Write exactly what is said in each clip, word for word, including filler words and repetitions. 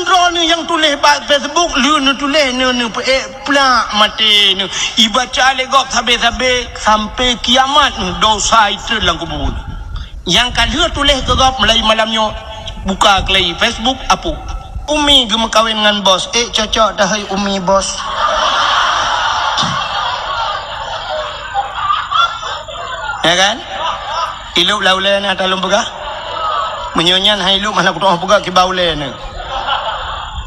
Droeneuh nyang tuléh bak Facebook, lheueh neutuléh, neu-, neupeuék plak maté neuh. Ibaca lé gob sabe-sabe sampai kiamat neuh, dosa itrön lam kubu. Nyang ka lheueh tuléh keu gob mulai malam nyoe, buka keulai Facebook, apui. Umi geumeukawen ngon bos. Eh, cocok dah, hai Umi bos. Ya kan? Ilop lam ulèe na, ata lôn peugah. Meunyoe nyan hai ilop, hana kutu'oh peugah kiban ulèe na.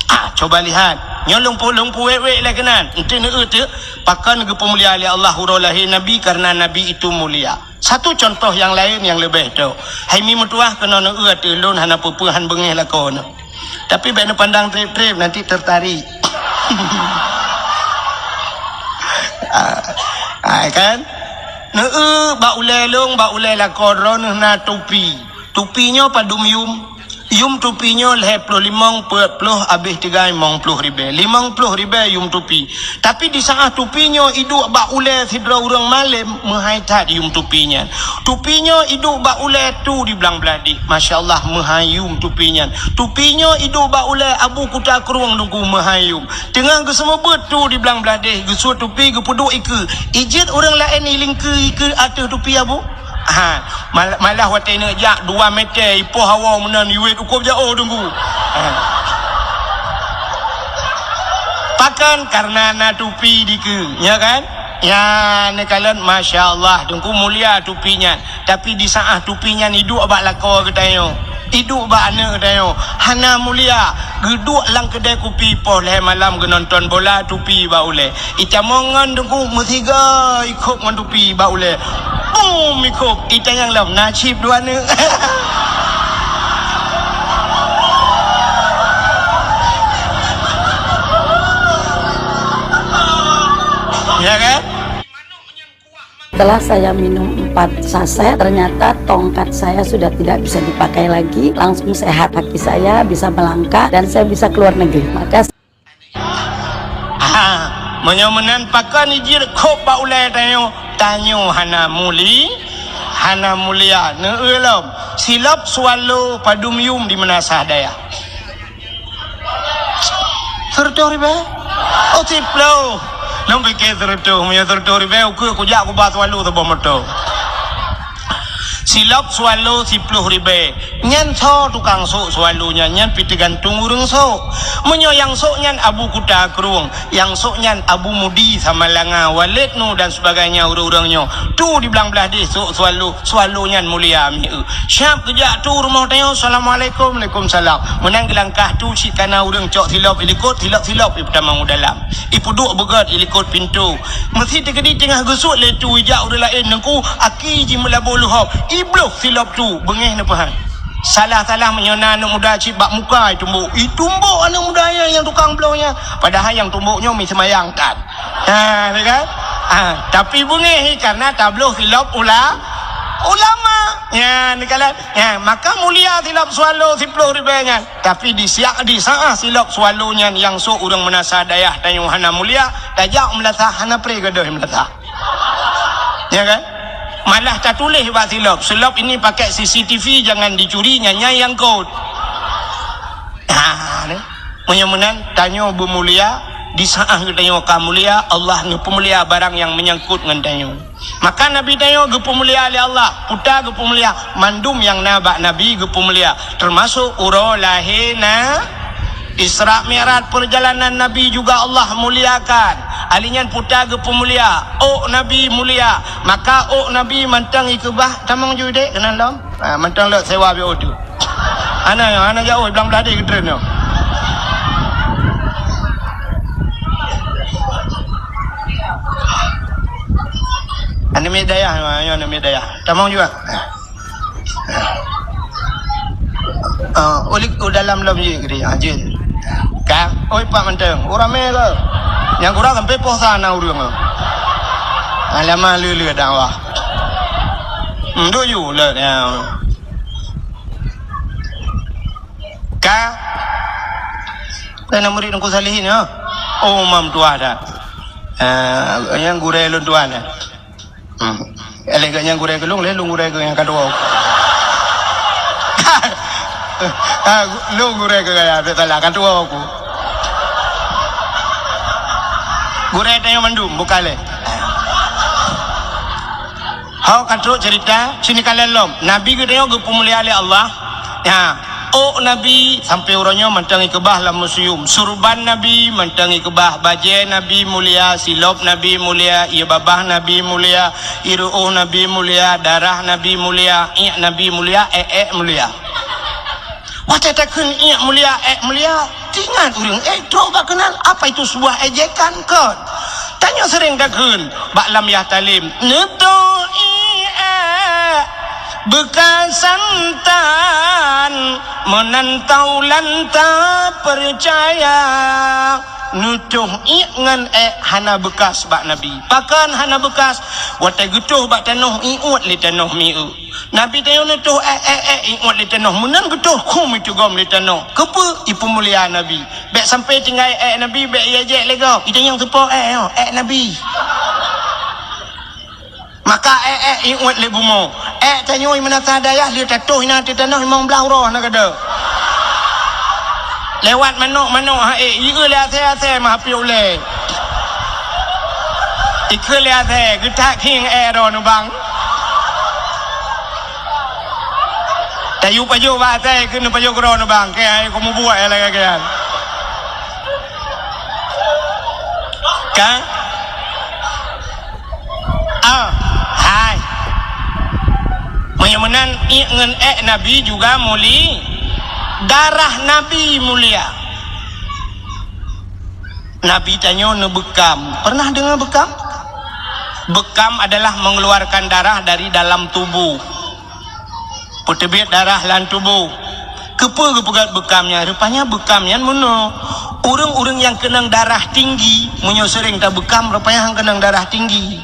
Ah, coba lihat. Nyoe lôn pu-, lôn puwèk-wèk lé keunan. Enteuk neueu teuk, pakon geupeumulia lé Allah uroe lahé Nabi, karena Nabi itu mulia. Satu contoh yang lain yang leubeh tok. Hai mi meutuwah keunoe neueu ateueh lôn hana peue-peue han beungèh lakoe nyoe. Tapi bèk neupandang trép-trép, nanti tertarik. Ah, ah, kan? Neueu bak ulèe lôn, bak ulèe lakoe droeneuh na tupi. Tupi nyoe padum yum? Yum tupi nyoe lhèe ploh limong, peuet ploh, abéh tinggai limong ploh ribèe. Limong ploh ribèe yum tupi. Tapi di saát tupi nyoe iduek bak ulèe sidroe ureueng malém, meuhai that yum tupi nyan. Tupi nyoe iduek bak ulèe tu di blang blah deh. Masya Allah, meuhai yum tupi nyan. Tupi nyoe iduek bak ulèe Abu Kuta Krueng Teungku, meuhai yum. Teungoh geuseumeubeuet tu di blang blah deh, geusuet tupi geupeuduek ikeue. Ijeuet ureueng laén ilingkeue ikeue ateueh tupi Abu? Ha, mal-, malah watèe neuk jak dua meter, ipoh hawa meunan, iwèt u kôb jaoh Teungku. Ha. Pakon? Karena na tupi dikeue, ya kan? Ya, neukalon, masya Allah, Teungku, mulia tupi nyan. Tapi di saát tupi nyan iduek bak lakoe geutanyoe, iduek bak aneuk geutanyoe, hana mulia, geuduek lam keudè kupi poh lhèe malam geunonton bola, tupi bak ulèe. Itamong ngon Teungku meusigoe ikhôb ngon tupi bak ulèe. Bum! Ikhôb, itanyong lom, na chip dua neuk. Ya kan? Setelah saya minum empat saset, ternyata tongkat saya sudah tidak bisa dipakai lagi. Langsung sehat, kaki saya bisa melangkah dan saya bisa keluar negeri. Maka Ha, meunyoe meunan pakon ijeuet khôb bak ulèe tanyoe? Tanyoe hana muli-, hana mulia. Neueu lom, silop swallow padum yum di meunasah dayah? Sireutoh ribèe? Oh, siploh. Lôn pike sireutoh, meunyoe sireutoh ribèe, ukeue kujak kuba swallow saboh moto. Silop swallow siploh ribèe. Nyan soe tukang sôk swallow nyan? Nyan pih teugantung ureueng sôk. Meunyoe nyang sôk nyan Abu Kuta Krueng, nyang sôk nyan Abu Mudi Samalanga, Walid Nu dan sebagainya ureueng-ureueng nyoe. Tu di blang blah deh sôk swallow, swallow nyan mulia mieu. Siap geujak tu rumoh tanyoe, "Assalamualaikum." "Waalaikumsalam." Meunan geulangkah tu cit kana ureueng cok silop ilikot, silop-silop ipeutamong u dalam. Ipeuduek beugöt ilikot pintoe. Meusé teukeudi teungoh geusuet lé tu ijak ureueng laén, Teungku, aki jimeulaboh luhob. Ibloh silop tu, beungèh neupeuhan. Salah-salah meunyoe na aneuk muda cit bak muka itumbok. Itumbok aneuk muda nyan nyang tukang bloh nyan. Padahai nyang tumbok nyoe mi seumayang tan. Ha, ni kan? Ha, tapi beungèh karena tabloh silop ula-, ulama. Nyan, ni kan? Nyan, maka mulia silop swallow siploh ribèe nyan. Tapi di siak, di saát silop swallow nyan nyang sôk ureueng meunasah dayah tanyoe hana mulia, tajak meunasah hana pré gadôh meunasah. Ya kan? Malah tatuléh bak silop, "Silop ini pakai C C T V, jangan dicuri, nyan nyang kot." Ha, ni. Meunyoe meunan, tanyoe beumulia, di saát geutanyoe ka mulia, Allah neupeumulia barang nyang meunyangkot ngon tanyoe. Maka Nabi tanyoe geupeumulia lé Allah, peue ta geupeumulia, mandum nyang na bak Nabi geupeumulia, teumasok uroe lahé na, Isra Mi'raj, perjalanan Nabi juga Allah muliakan. Ali nyan peue ta geupeumulia, ôk Nabi mulia, maka ôk Nabi mantong ikeubah, tamong ju dek keunan lom. Ha, mantong lok sewa biôh tu. Hana nyoe, hana jaoh, blang blah deh geutreun nyoe. Aneuk miet dayah, nyoe aneuk miet dayah. Tamong juga. Ah, ulik u dalam lom jih gede, ah, jih. Ka, oi, pak mantong. Ureueng ramé ke? Nyang kurang sampai poh sana ureueng. Alamah leu-leu dakwah. Hmm, duk ju le, ya. Ka? Kan murid Teungku Salihin, ya? Oh, mam tuah dah. Ah, nyang gurèe lôn tuan, ya. Hmm. Lé geuh nyang gurèe keu lôn, lé lôn gurèe keu nyang kadua. Ha, gu-, lôn gurèe keu gaya, bèk salah, ka tuwo ku. Gurèe tanyoe mandum, bukan lé. Ho ka trok cerita, sini ka lom. Nabi geutanyoe geupeumulia lé Allah. Ya, ôk Nabi sampoe uroe nyoe mantong ikeubah lam museum. Surban Nabi mantong ikeubah, bajèe Nabi mulia, silop Nabi mulia, ie babah Nabi mulia, ie ru'uh Nabi mulia, darah Nabi mulia, iek Nabi mulia, èk-èk mulia. Watèe takheun iek mulia, èk mulia, teuingat ureueng, eh, trok bak keunan, apa itu sebuah ejekan, kon? Tanyoe seuréng takheun bak lam Yahtalim, "Neutoh iek èk beukasan tan, meunan taulan tapeucaya." Neutoh iek ngon èk hana beukas bak Nabi. Pakon hana beukas? Watèe geutoh bak tanoh, iuet lé tanoh mieu. Nabi tanyoe neutoh èk, èk, èk, iuet lé tanoh, meunan geutoh khum iteugom lé tanoh. Keupeue? Ipeumulia Nabi. Bèk sampoe tinggai èk Nabi, bèk ijak lé gob. Itanyong teupo èk nyoe, èk Nabi. Maka èk, èk, iuet lé bumoe. Èk tanyoe meunasah dayah lheueh tatoh inan ateueh tanoh limong blah uroe hana gadôh. Lewat manok-manok ha ék, ieu lé asèe-asèe meuhapék ulèe. Ikheun lé asèe, geutak khieng èk droeneuh bang. Tayue pajoh bak asèe keuneuk pajoh keudroe nibak, kèe hai kumubuet lagèe nyan. Ka? Ah, hai. Meunyoe meunan, iek ngon èk Nabi juga muli-, darah Nabi mulia. Nabi tanyoe neubeukam. Pernah deungoe beukam? Beukam adalah mengeluarkan darah dari dalam tubuh. Peuteubiet darah lam tuboh. Keupeue geupeugöt beukam nyan? Rupanya beukam nyan meunoe. Ureuëng-ureuëng nyang keunong darah tinggi, meunyoe seuréng tabeukam, rupanya han keunong darah tinggi.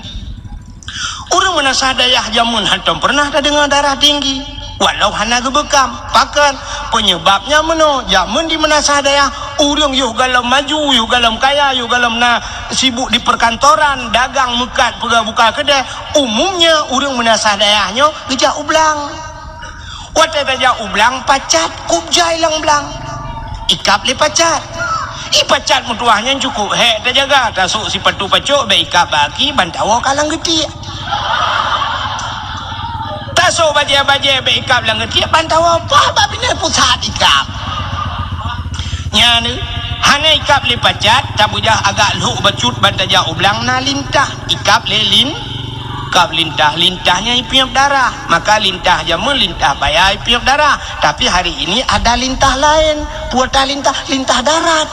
Ureuëng meunasah dayah jameun hantom peureunah tadeungoe darah tinggi, walau hana geubeukam. Pakon? Peunyeubab nyan meunoe, jameun di meunasah dayah, ureuëng yoh gohlom maju, yoh gohlom kaya, yoh gohlom na sibuk di perkantoran, dagang meukat, peugah buka keudè, umumnya ureuëng meunasah dayah nyoe geujak u blang. Watée tajak u blang, pacat kub jai lam blang. Ikab lé pacat. Ih, pacat meutuwah nyan cukup hék tajaga, tasôk sipatu pacok, bék ikab bak aki, ban tawoe ka lam geutiek. Tasôk bajée-bajée, bék ikab lam geutiek, ban tawoe poh bak binéh pusat ikab. Nyan, hana ikab lé pacat, tabeujah agak lhok bacut ban tajak u blang, na lintah, ikab lé lin-, ikab lintah. Lintah nyan ipiep darah, maka lintah jameun lintah paya ipiep darah. Tapi hari ini ada lintah laén. Peue tah lintah? Lintah darat.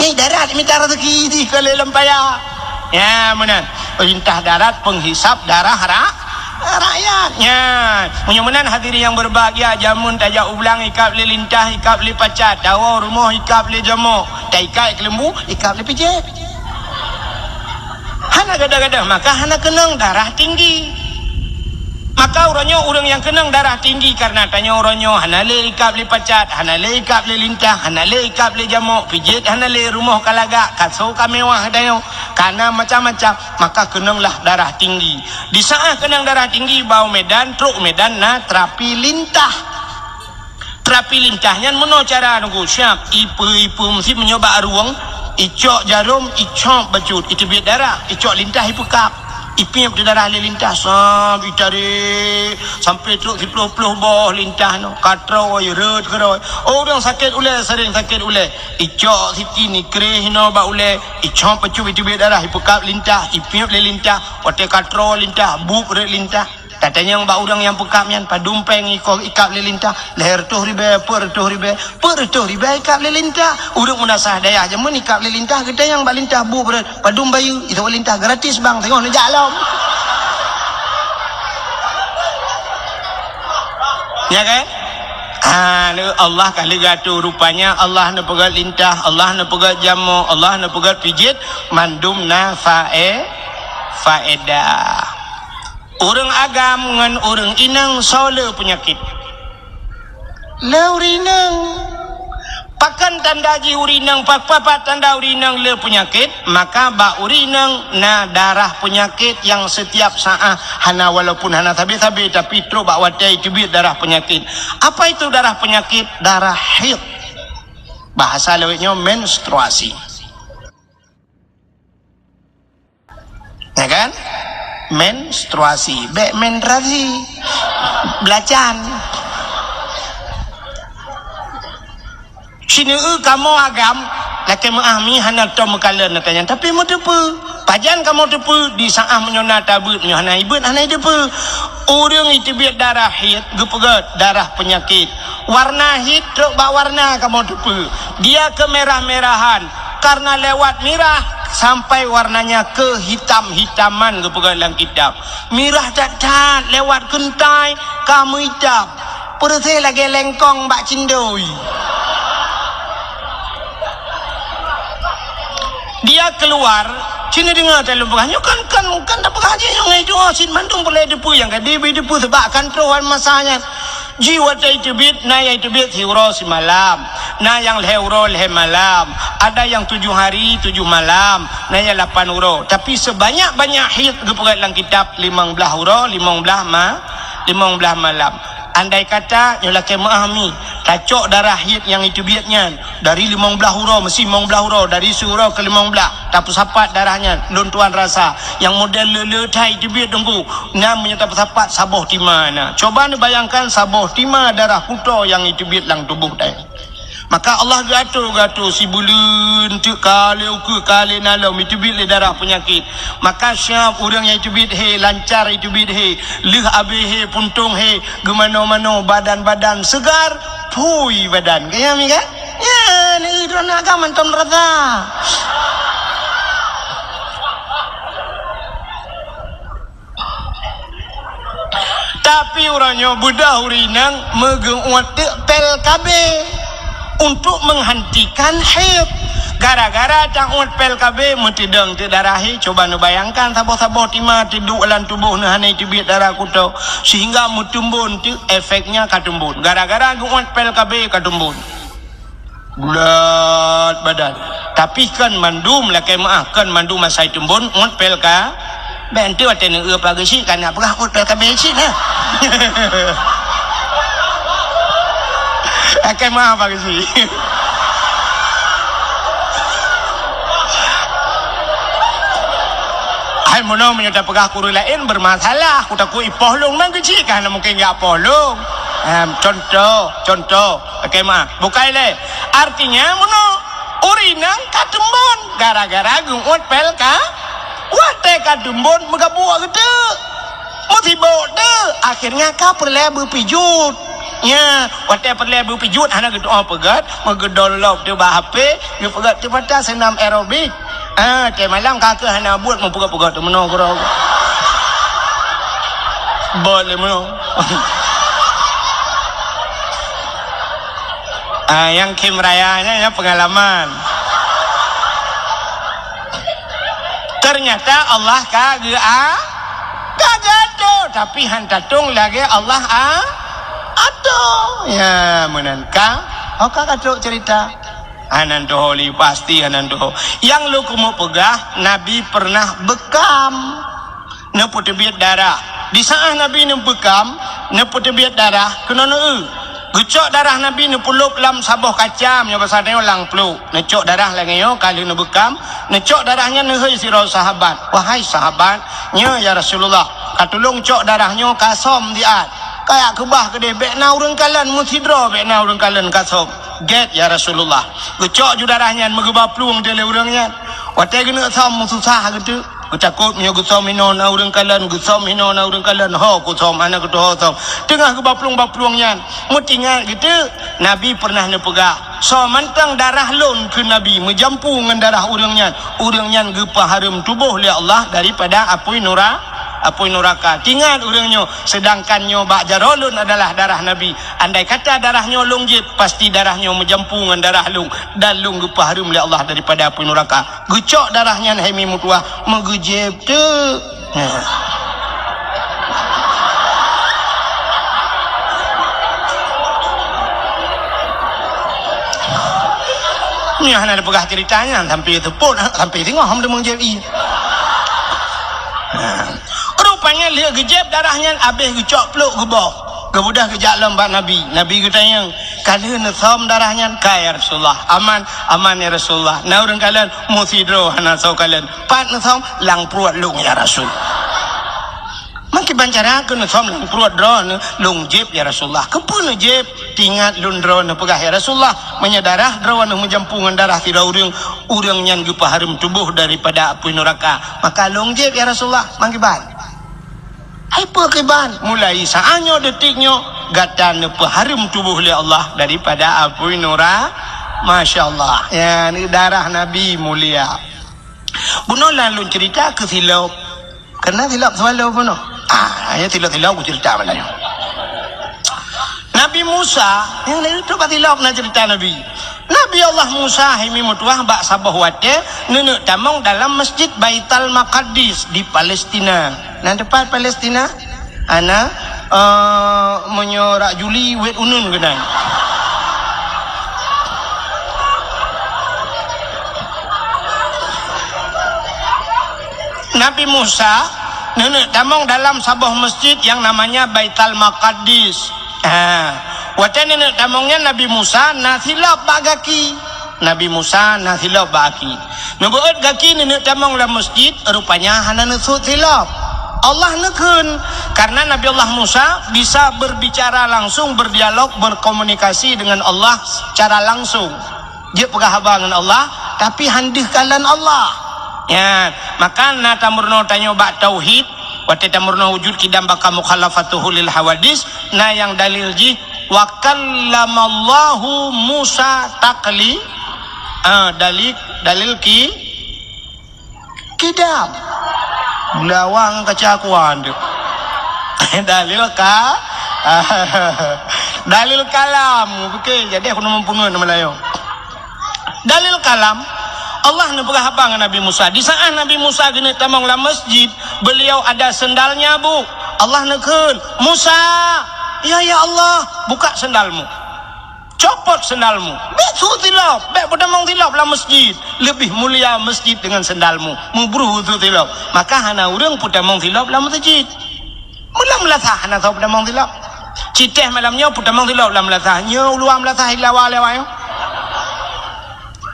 Nyan darat mita raseuki jih keu lé lam paya. Ya, meunan. Lintah darat penghisab darah ra-, rakyat. Nyan. Meunyoe meunan hadirin yang berbahagia, jameun tajak u blang ikab lé lintah, ikab lé pacat, tawoe rumoh ikab lé jamok, taikat keuleumbu, ikab lé pijet. Hana gadoh-gadoh, maka hana keunong darah tinggi. Maka uroe nyoe ureuëng nyang keunong darah tinggi kareuna tanyoe uroe nyoe hana lé ikab lé pacat, hana lé ikab lé lintah, hana lé ikab lé jamok, pijet hana lé, rumoh ka lagak, kasô ka mewah tanyoe, ka na macam-macam, maka keunonglah darah tinggi. Di saát keunong darah tinggi, bak u Medan, trok u Medan na terapi lintah. Terapi lintah nyan meunoe cara nunggu siab. Ipe-ipe meusi meunyoe bak rueng, icok jarom, icok bacut, iteubiet darah, icok lintah ipeukab. Ipiep darah lé lintah, sab itarek sampai trok siploh-ploh boh lintah nyoe. Katroe, rhot keudroe. Oh, ureuëng sakét ulée, sering sakét ulée. Icok siti nikreh inoe bak ulée, icok bacut iteubiet darah, ipeukab lintah, ipiep lé lintah. Watée katroe lintah, buet rhot lintah. Tatanyong bak ureuëng nyang peukab nyan, padum péng iko ikab lé lintah? Lhée reutôh ribée, peuet reutôh ribée, peuet reutôh ribée ikab lé lintah. Ureuëng meunasah dayah jameun ikab lé lintah, geutanyong bak lintah bu beureuet, padum bayeue, itu lintah gratis bang, teungoh neujak lom. Ya kan? Ha, Allah ka lheueh geuatoe rupanya, Allah neupeugöt lintah, Allah neupeugöt jamok, Allah neupeugöt pijet, mandum na fae-, faedah. Ureuëng agam ngon ureuëng inong soe le peunyakét? Le ureuëng inong. Pakon tanda jih ureueng inong, pa-, pa-, pa tanda ureueng inong le peunyakét? Maka bak ureueng inong na darah peunyakét nyang setiap saát hana, walaupun hana sabe-sabe, tapi trok bak watèe teubiet darah peunyakét. Apa itu darah peunyakét? Darah haid. Bahasa lawét nyoe menstruasi. Ya kan? Menstruasi, bèk menstruasi. Belacan. Sineuk kamoe agam, lakèe meu'ah mi hana tom meukalon ata nyan, tapi meuteupeue. Pajan kamoe teupeue? Di saát meunyoe na tabeuet, meunyoe hana ibeuet, hana iteupeue. Ureueng iteubiet darah haid, geupeugah darah peunyakét. Warna haid trok bak warna kamoe teupeue. Dia kemerah-merahan. Karena lewat mirah sampai warnanya kehitam-hitaman, geupeugah lam kitab. Mirah that-that, lewat keuntai ka meuitam. Peureuséh lagèe lengkong bak cindoi. Dia keluar, sini deungö talôn peugah. Nyoe kan, kan, kan tapeugah jih nyoe ngai tuha cit mandum peureulèe teupeue nyang ka dibri teupeue seubab kan troh wan masa nyan. Jih watèe iteubiet, na nyang iteubiet siuroe simalam, na nyang lhèe uroe lhèe malam, ada nyang tujoh hari tujoh malam, na nyang lapan uroe. Tapi sebanyak-banyak haid geupeugah lam kitab limong blaih uroe, limong blaih ma-, limong blaih malam. Andai kata nyoe lakèe meu'ah mi, tacok darah haid nyang iteubiet nyan, dari limong blaih uroe, meusi limong blaih uroe, dari siuroe keu limong blaih, tapeusapat darah nyan, lôn tuan rasa, nyang model le-le that iteubiet teungku, na meunyoe tapeusapat saboh tima na. Coba neubayangkan saboh tima darah kuto nyang iteubiet lam tuboh tanyoe. Maka Allah geuatô-geuatô sibuleuen teuk ka lhèe ukeue ka lhèe nalom iteubiet lé darah peunyakét. Maka siab ureueng nyang iteubiet he, lancar iteubiet he, lheueh abéh he, puntông he, geumanoe-manoe, badan-badan segar, phui badan. Ka nyan mi kan? Nyan, eh, droeneuh agam mantong rasa. Tapi uroe nyoe beudôh ureueng inong meugeu'uet teuk pil K B untuk menghentikan haid. Gara-gara ta-uet pil K B meuteudong teuk darah haid, coba neubayangkan saboh-saboh tima teuduek lam tuboh neuh hana iteubiet darah kuto, sehingga meuteumbon teuk, efeknya ka teumbon. Gara-gara geu'uet pil K B ka teumbon. Bulat badan. Tapi kon mandum lakèe meu'ah, kon mandum asai teumbon, uet pil K B. Bèk enteuk watèe neueu pageue cit, ka na peugah uet pil K B cit na. Lakèe meu'ah pageue cit. Hai meunoe meunyoe tapeugah keu ureueng laén bermasalah, kutakot ipoh lôn, man keuchik ka hana mungken jak poh lôn. Em, contoh, contoh. Lakèe meu'ah. Bukai lé. Artinya, meunoe, ureueng inong ka teumbon gara-gara geu'uet pil K B. Watèe ka teumbon meugabuk geuteuk. Meusibok teuk. Akhirnya ka peureulèe beupijot. Nya, watèe peureulèe beupijot hana geutu'oh peugöt, meugeudon lop teuk bak H P, geupeugöt teuk mata seunam aerobik. Ah, watèe malam ka keuh hana buet meupeugöt-peugöt teuk meunoe keudroe. Bot lé meunoe. Ah, nyang khém raya nyan, nyan peungalaman. Ternyata Allah ka geu-, a-, ka geuatô, tapi han tatong lagèe Allah a-, atô. Ya, meunan ka. Oh, ka, ka trok cerita. Hana tuho lé, pasti hana tuho. Nyang lôn keumeung peugah, Nabi pernah beukam. Neupeuteubiet darah. Di saat Nabi neubeukam, neupeuteubiet darah, keunoe neueu. Geucok darah Nabi neupeulop lam saboh kaca, meunyoe basa tanyoe lam pluek. Neucok darah lagèe nyoe, ka lheueh neubeukam, neucok darah nyan neuhôi sidroe sahabat. "Wahai sahabat, nyoe ya Rasulullah, ka tulông cok darah nyoe ka som siat. Kajak keubah keudéh, bèk na ureueng kalon, meusidroe bèk na ureueng kalon ka som." "Gèt ya Rasulullah." Geucok ju darah nyan, meugeuba plueng teuk lé ureueng nyan. Watèe geuneuk som meususah geuteuk. Geutakot meunyoe geusom inoe na ureueng kalon, geusom inoe na ureueng kalon, ho kusom, hana geutuho som. Teungoh geuba plueng-ba plueng nyan, meutingat geuteuk, Nabi pernah neupeugah, "Soe mantong darah lôn," kheun Nabi, "meujampu ngon darah ureueng nyan, ureueng nyan geupeuhareuem tuboh lé Allah daripada apui nura-, apui nuraka." Tingat ureueng nyoe, seudangkan nyoe bak jaroe lôn adalah darah Nabi. Andai kata darah nyoe lôn jieb, pasti darah nyoe meujampu ngon darah lôn, dan lôn geupeuhareuem lé Allah daripada apui nuraka. Geucok darah nyan hai mi meutuwah, meugeujieb teuk. Nah. Meunyoe hana tapeugah ceurita nyan, sampai teupot, sampai singoh hom teumeung jieb ie. Nah, rupanya lheueh geujieb darah nyan abéh geucok plôk geuboh. Geubeudôh geujak lom bak Nabi. Nabi geutanyong, "Ka lheueh neusom darah nyan?" "Ka, ya Rasulullah." "Aman?" "Aman, ya Rasulullah." "Na ureuëng kalon?" "Meusidroe hana soe kalon." "Pat neusom?" "Lam pruet lôn, ya Rasul." "Meukiban cara keuneuk neusom lam pruet droeneuh?" "Lôn jieb, ya Rasulullah." "Keupeue neujieb?" "Teuingat lôn droeneuh peugah, ya Rasulullah, meunyoe darah droeneuh meujampu ngon darah sidroe ureuëng, ureuëng nyan geupeuhareuem tuboh daripada apui nuraka. Maka lôn jieb, ya Rasulullah." "Meukiban?" "Hai peue kiban?" "Mulai saát nyoe, detik nyoe, gata neupeuhareuem tuboh lé Allah daripada apui nura-, Masya Allah. Ya, ni darah Nabi mulia. Bunoe lôn ceurita keu silop. Keunan silop seuwalo bunoe. Ah, ya, silop-silop kuceurita malam nyoe. Nabi Musa, nyang laén trok bak silop na ceurita Nabi. Nabi Allah Musa hai mi meutuwah bak saboh watée neuneuk tamong dalam Masjid Baital Maqdis di Palestina. Na teupat Palestina? Ana, eh, meunyoe rak Juli, wet uneun keunan. Nabi Musa neuneuk tamong dalam saboh masjid yang namanya Baital Maqdis. Ha, watée neuneuk tamong nyan Nabi Musa na silop bak gaki. Nabi Musa na silop bak gaki. Neubeuet gaki neuneuk tamong lam masjid, rupanya hana neusut silop. Allah neukheun, karena Nabi Allah Musa bisa berbicara langsung, berdialog, berkomunikasi dengan Allah secara langsung. Jeuet peugah haba ngon Allah, tapi han deuh kalon Allah. Nyan, maka na tameurunoe tanyoe bak tauhid, watée tameurunoe wujud kidam baka mukhalafatuhu lil hawadis, na nyang dalil jih, "Wa kallamallahu Musa takli-," ah, dalil, dalil ki-, kidam. Beulawang kaca kuan tu. Dalil ka-, dalil kalam. Oke, jadi aku neumeupeungeut nama layoe. Dalil kalam, Allah neupeugah haba ngon Nabi Musa. Di saat Nabi Musa geuneuk tamong lam masjid, beliau ada sendalnya, Bu. Allah neukheun, "Musa!" "Ya, ya Allah." "Buka sendalmu. Copot sendalmu. Bék sut silop, bék peutamong silop lam masjid. Lebih mulia masjid dengan sendalmu." Meubruh sut silop. Maka hana ureuëng peutamong silop lam masjid. Meulam meulasah hana soe peutamong silop. Cit teh malam nyoe peutamong silop lam meulasah. Nyoe u luwa meulasah igelawa lewat nyoe.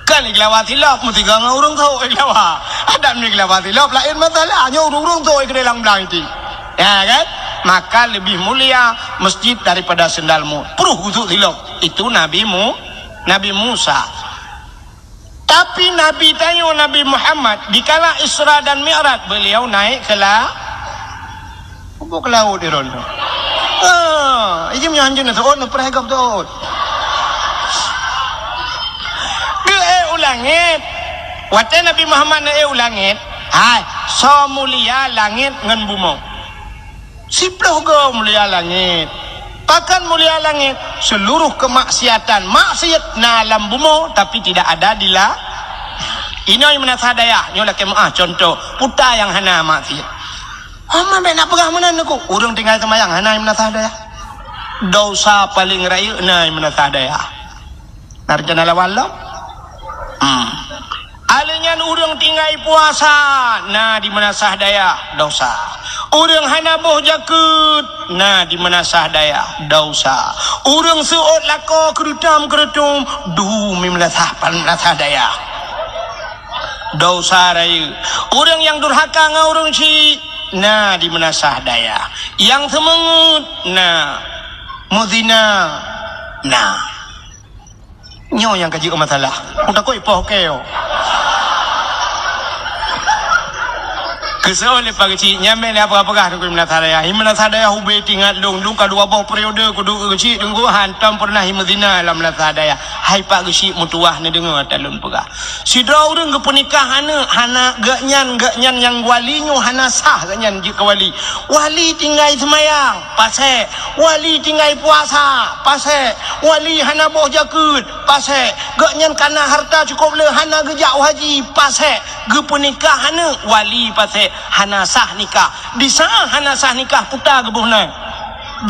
Kan igelawa silop, meusigoe ngon ureuëng sot igelawa. Adak nyoe igelawa silop, laén masalah. Nyoe ureuëng-ureuëng sot keudéh lam blang iti. Ya kan? Maka lebih mulia masjid daripada sendalmu. Pruh gusut silop. Itu Nabi Mu-, Nabi Musa. Tapi Nabi tanyoe, Nabi Muhammad, dikala Isra dan Mi'raj, beliau naik ke la-, ke laôt di rondo. Ah, ijim nyoe hanjeuet na seuôt, na peureugap seuôt. Geuék u langét. Watée Nabi Muhammad neuék u langét, hai, soe mulia langét ngon bumoe. Siploh goe mulia langét. Pakon mulia langét? Seluruh kemaksiatan, maksiat na lam bumoe, tapi tidak ada di la-, inoe meunasah dayah, nyoe lakée meuáh contoh, puta nyang hana maksiat. Hama bék na peugah meunan neuk, ureuëng tinggai seumayang hana meunasah dayah. Dosa paléng rayeuk na meunasah dayah. Na rencana lawan lom? Hmm. Alèh nyan ureuëng tinggai puasa, na di meunasah dayah, dosa. Ureuëng hana boh jakeuet, na di meunasah dayah, dosa. Ureuëng seuôt lakoe keureutôm-keureutôm, dum di meunasah, meunasah dayah, dosa rayeuk. Ureuëng nyang durhaka ngon ureuëng syik, na di meunasah dayah. Nyang seumeungeut, na. Meuzina, na. Nyoe nyang ka jeuet masalah. Meutakot ipoh keu. Keusoe lé Pak Geuchik, nyan bèk lé peugah-peugah Teungku Imam Nasah Dayah. Imam Nasah Dayah ubé teuingat lôn, lôn ka dua boh periode kuduk Geuchik Teungku, hantom peureunah imeuh zina lam Nasah Dayah. Hai Pak Geuchik meutuwah neudeungoe ata lôn peugah. Sidroe ureuëng geupeunikah aneuk, hana geuhnyan, geuhnyan nyang wali nyoe hana sah geuhnyan jeuet keu wali. Wali tinggai seumayang, pasék. Wali tinggai puasa, pasék. Wali hana boh jakeuet, pasék. Geuhnyan kana hareuta cukôp le hana geujak u haji, pasék. Geupeunikah aneuk, wali pasék. Hana sah nikah. Di saát hana sah nikah, puta geuboh nan.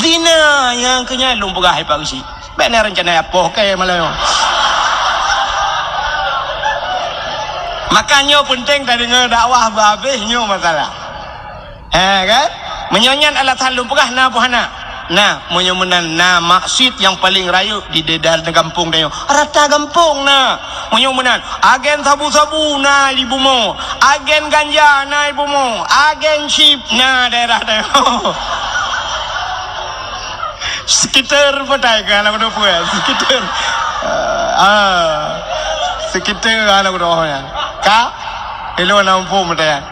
Zina nyang keu nyan lôn peugah hai Pak Geuchik. Bèk na rencana ipoh keu malam nyoe. Maka nyoe peunteng tadeungoe dakwah beuhabéh nyoe masalah. He kan? Meunyoe nyan alasan lôn peugah na boh hana. Nah, meunyoe meunan na maksiet nyang paleng rayeuk di daerah gampông tanyoe. Rata gampông na. Meunyoe meunan, agen sabu-sabu na di bumoe, agen ganja na di bumoe, agen chip na daerah tanyoe. Sekitar patai ka aneuk muda puan. Sekitar. Ah, sekitar aneuk muda nyan. Ka? Ilôn na muphom patai.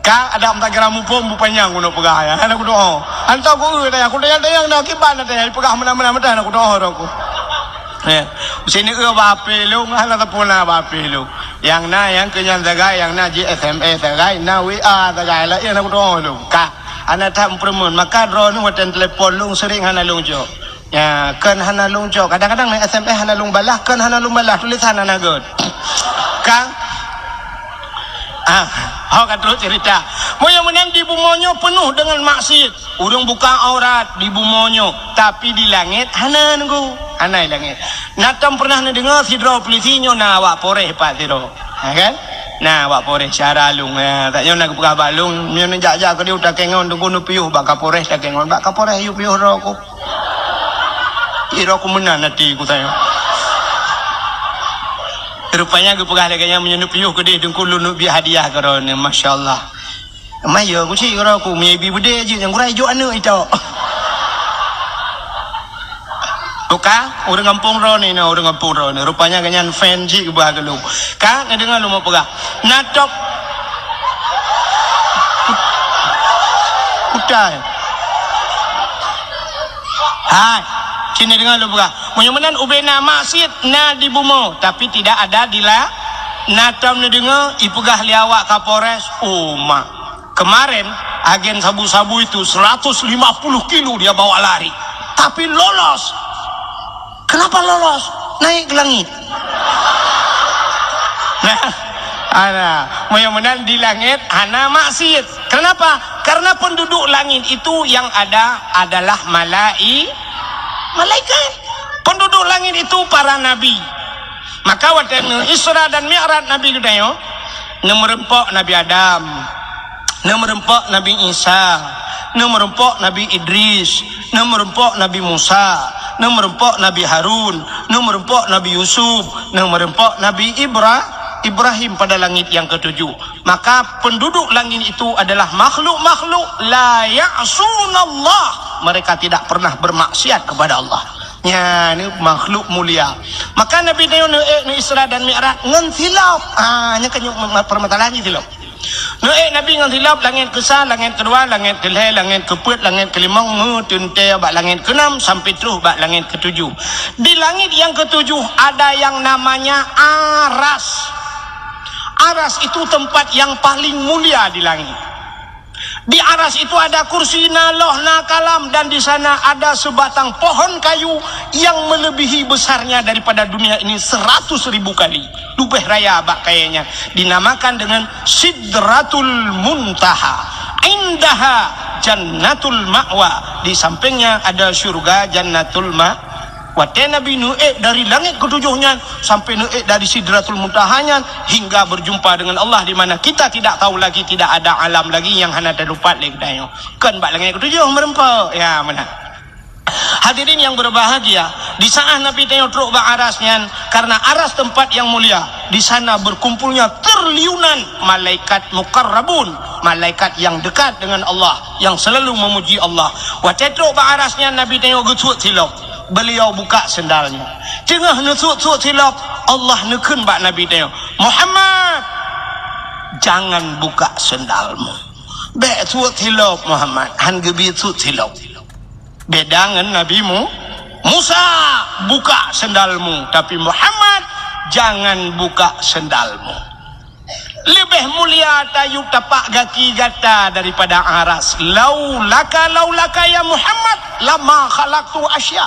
Ka ada meutakira muphom bupanyang keuneuk peugah ya. Aneuk muda. Hantom ku eu daya, ku daya-daya na kiban daya peugah meunan-meunan meutai aneuk muda roh ku. Eh, sini eu bak H P lôn, hana tapuna bak H P lôn. Nyang na, nyang keu nyan sagai, nyang na jih S M S sagai, na W A sagai, lah, iya aneuk muda lôn. Ka. Hana that meupeureumeun, maka droeneuh watèe telepon lôn sering hana lôn jok. Ya, kon hana lôn jok. Kadang-kadang na S M S hana lôn balah, kon hana lôn balah, tulisan hana gèt. Ka? Ah, ho ka trok cerita. Meunyoe meunan di bumoe nyoe peunoh deungon maksiet. Ureueng buka aurat di bumoe nyoe, tapi di langét hana nunggu. Hana di langét. Na tom pernah neudeungoe sidroe polisi nyoe na awak Polres pat sidroe. Ha kan? Na awak Polres syara lôn, ha, tak nyoe na geupeugah bak lôn, meunyoe neujak-jak keudéh u Takengon, Teungku neupiôh bak Kapolres Takengon, bak Kapolres yue piôh droe ku. Ih, droe ku meunan até ku tanyoe. Rupanya geupeugah lagèe nyan, meunyoe neupiôh keudéh Teungku lôn neubiet hadiah keu droeneuh, masya Allah. Mayö ku cit droe ku, meunyoe ibi beudé jeuet nyang gurèe jok aneuk ito. Buka, ureueng gampông droeneuh, ureueng gampông droeneuh. Rupanya gobnyan fan cit geuba keu lôn. Ka, neudeungoe lôn peugah. Na top. Kutai. Hai, sini deungoe lôn peugah. Meunyoe meunan ubé na maksiet na di bumoe, tapi tidak ada di la-, na tom neudeungoe ipeugah lé awak Kapolres, oh mak. Kemarin, agen sabu-sabu itu seratus lima puluh kilo dia bawa lari. Tapi lolos. Kenapa lolos? Naik ke langit. Nah, ana, meunyoe meunan di langét hana maksiet. Kenapa? Karena penduduk langit itu yang ada adalah malai-, malaikat. Penduduk langit itu para nabi. Maka watèe neu Isra dan Mi'raj Nabi geutanyoe, neumeureumpok Nabi Adam, neumeureumpok Nabi Isa, neumeureumpok Nabi Idris, neumeureumpok Nabi Musa, neumeureumpok Nabi Harun, neumeureumpok Nabi Yusuf, neumeureumpok Nabi Ibra-, Ibrahim pada langit yang ketujuh. Maka penduduk langit itu adalah makhluk-makhluk la ya'sunallah. Mereka tidak pernah bermaksiat kepada Allah. Nyan makhluk mulia. Maka Nabi tanyoe neuék neu Isra dan Mi'raj ngon silop. Ah, nyan kan permasalahan jih silop. Neuék Nabi ngon silop langét keusa, langét keudua, langét keulhèe, langét keupeuet, langét keulimong, meuteuntèe bak langét keunam sampai troh bak langét keutujoh. Di langét nyang keutujoh ada yang namanya Aras. Aras itu tempat yang paling mulia di langit. Di Aras itu ada kursi, na loh, na kalam, dan di sana ada sebatang pohon kayu yang melebihi besarnya daripada dunia ini seratus ribu kali. Leubeh raya bak kayèe nyan. Dinamakan dengan Sidratul Muntaha. Indaha Jannatul Ma'wa. Di sampingnya ada syurga Jannatul Ma-, Watèe Nabi neuék dari langét keutujoh nyan sampai neuék dari Sidratul Muntaha nyan hingga berjumpa dengan Allah di mana kita tidak tahu lagi, tidak ada alam lagi nyang hana teudapat lé geutanyoe. Kon bak langét keutujoh meureumpok. Ya, meunan. Hadirin yang berbahagia, di saat Nabi tanyoe trok bak Aras nyan, karena Aras tempat yang mulia, di sana berkumpulnya triliunan malaikat muqarrabun, malaikat yang dekat dengan Allah, yang selalu memuji Allah. Watèe trok bak Aras nyan Nabi tanyoe geusuet silop. Beliau buka sendalnya. Teungoh neusuet-suet silop, Allah neukheun bak Nabi tanyoe, "Muhammad, jangan buka sendalmu." Bèk suet silop, Muhammad, han geubri suet silop. Beda ngon Nabi Mu-, Musa, "Buka sendalmu," tapi Muhammad, "Jangan buka sendalmu." Leubeh mulia tayue tapak gaki gata daripada Aras. Laulaka, laulaka ya Muhammad, lama khalaqtu asya.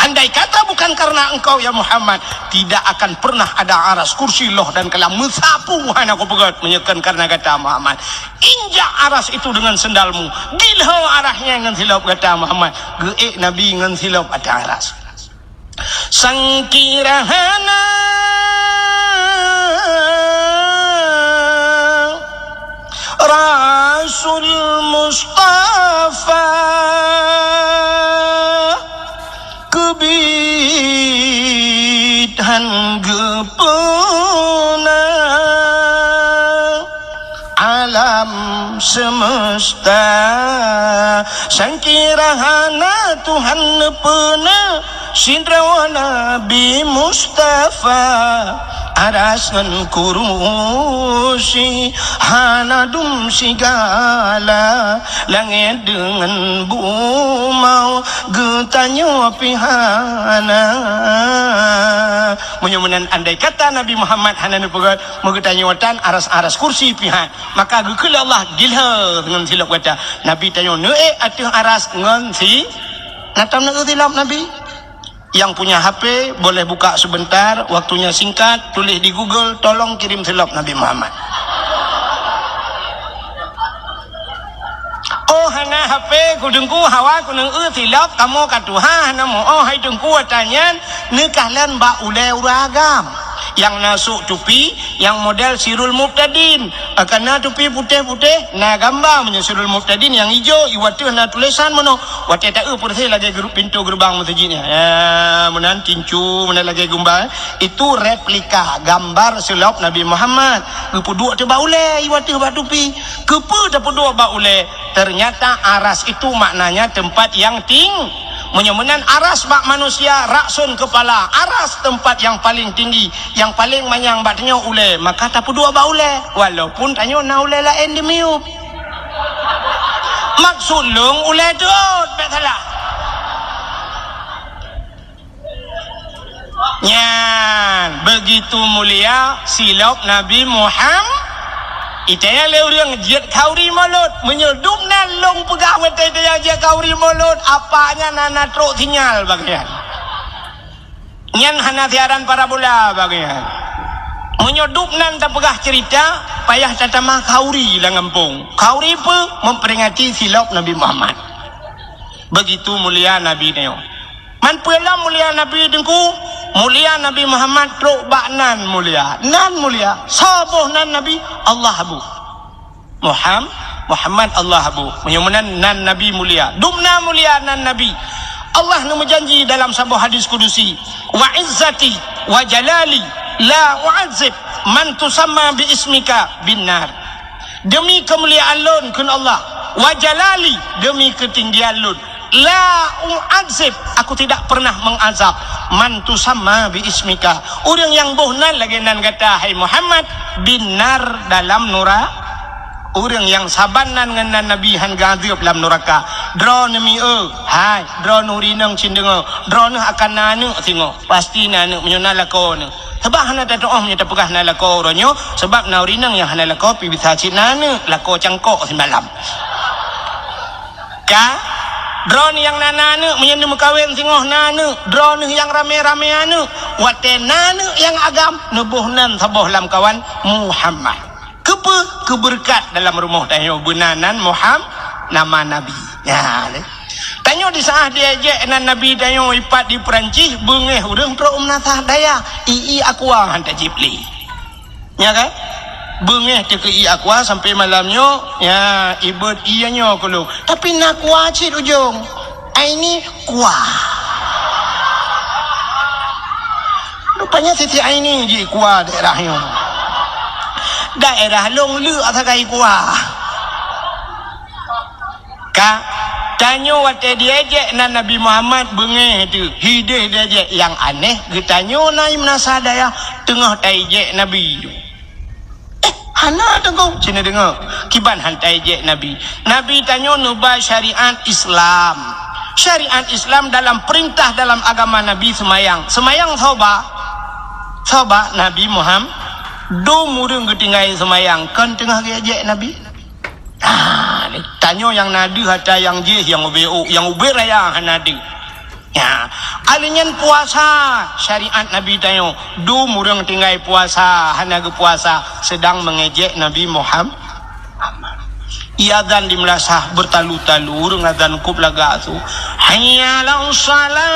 Andai kata bukan karena engkau ya Muhammad, tidak akan pernah ada Aras, kursi, loh dan kalam meusapu hana kupeugöt meunyoe kon karena gata Muhammad. Injak Aras itu dengan sendalmu. Gilho Aras nyan ngon silop gata Muhammad. Geuék Nabi ngon silop ateueh Aras. Sangkira hana Rasul Mustafa keubiet han geupeuna alam semesta. Sangkira hana Tuhan neupeuna sidroe Nabi Mustafa, aras ngon kurusi hana dum sigala, langét deungon bumoe geutanyoe pih hana. Meunyoe meunan andai kata Nabi Muhammad hana neupeugét, meugeutanyoe tan aras-aras kursi pih han, maka geukheun lé Allah gilhée ngon silop gata. Nabi tanyoe neuék ateueh aras ngon si, na tom neuék silop Nabi? Yang punya H P boleh buka sebentar, waktunya singkat, tulis di Google, "Tolong kirim silop Nabi Muhammad." Oh, hana H P, ku Teungku, hawa ku neuék silop, kamoe ka tuha, hana meu-oh, hai Teungku, ata nyan neukalon bak ulée ureuëng agam. Nyang na sôk tupi, nyang model Sirul Mubtadin. Akan na tupi putéh-putéh, na gamba meunyoe Sirul Mubtadin nyang ijo, i wateueh na tulésan meunoe. Watée taeu peureuseh lagée geurup pintoe geureubang meuseujid nyan. Ya, meunan tincu, meunan lagée gamba. Itu replika gambar silop Nabi Muhammad. Geupeuduek teuh bak ulée, i wateueh bak tupi. Keupeue tapeuduek bak ulée? Ternyata aras itu maknanya tempat yang ting-, meunyoe meunan aras bak manusia, ra'sun kepala, aras tempat yang paling tinggi, yang paling manyang bak tanyoe ulée, maka tapeuduek bak ulée, walaupun tanyoe na ulée laén di miyueb. Maksud lôn ulée teuôt, bék salah. Nyan, begitu mulia silop Nabi Muham-, itaya lé ureuëng jeuet khauri mulod. Meunyoe dum nan lôn peugah watée itaya jeuet khauri mulod, apa nyan hana trok sinyal bagian. Nyan hana siaran parabola bagian. Meunyoe dum nan tapeugah cerita, payah tatamah khauri lam gampông. Khauri peue? Memperingati silop Nabi Muhammad. Begitu mulia Nabi nyoe. Man peue lom mulia Nabi Teungku? Mulia Nabi Muhammad trok bak nan mulia. Nan mulia. Soe boh nan Nabi? Allah boh. Muham-, Muhammad Allah boh. Meunyoe meunan nan Nabi mulia. Dum na mulia nan Nabi. Allah neumeujanji dalam saboh hadis kudusi, "Wa izzati wa jalali la u'adzib man tusamma bi ismika bin nar." Demi keumuliaan lôn, kheun Allah, wa jalali, demi keutinggian lôn, la u'adzib, aku tidak pernah mengazab, man tusamma bi ismika, ureuëng nyang boh nan lagée nan gata, hai Muhammad, bin nar, dalam nura-, ureuëng nyang saban nan ngon nan Nabi han geuazeueb lam nuraka. Droeneuh mieu, hai, droeneuh rineueng cit deungoe, droeneuh akan na aneuëk singoh, pasti na aneuëk meunyoe na lakoe neuh. Sabab hana tatu'oh meunyoe tapeugah na lakoe uroe nyoe, sabab na ureuëng inong nyang hana lakoe pih bisa cit na aneuëk, lakoe cangkok simalam. Ka, droeneuh nyang na, na aneuëk meunyoe neumeukawen singoh na aneuëk, droeneuh nyang ramé-ramé aneuëk, watée na aneuëk nyang agam, neuboh nan saboh lamkawan Muhammad. Keupeue? Keubeureukat dalam rumoh tanyoe beuna nan Muham-, nama Nabi. Nyan lé. Tanyoe di saát diejek nan Nabi tanyoe ipat di Peurancih, beungéh ureuëng trok meunasah dayah, ié aqua han tajib lé. Nya kan? Beungéh teuh keu ié aqua sampai malam nyoe, ya, ibeuet ié nyoe keu lôn. Tapi na aqua cit ujong. Aini kuah. Rupanya Siti Aini jih kuah daerah nyoe. Daerah lôn leuk sagai kuah. Ka, tanyoe watée diejek nan Nabi Muhammad beungéh teuh, hideh diejek nyang aneh, geutanyoe na meunasah dayah teungoh taejek Nabi. Eh, hana teungku, cina deungoe. Kiban han taejek Nabi. Nabi tanyoe neuba syariat Islam. Syariat Islam dalam peurintah dalam agama Nabi seumayang. Seumayang soe ba? Soe ba? Nabi Muhammad. Dum ureuëng geutinggai seumayang, kon teungoh geuejek Nabi. Ah, tanyoe nyang na deuh ata nyang jih, nyang ubé, nyang ubé raya hana deuh. Ya, alheuh nyan puasa, syariat Nabi tanyoe, dum ureuëng tinggai puasa, hana geupuasa, seudang meungejek Nabi Muham-, Muhammad. Ié azan di meulasah beutalu-talu, ureuëng azan kub lagak su, "Hayya 'alas shalah."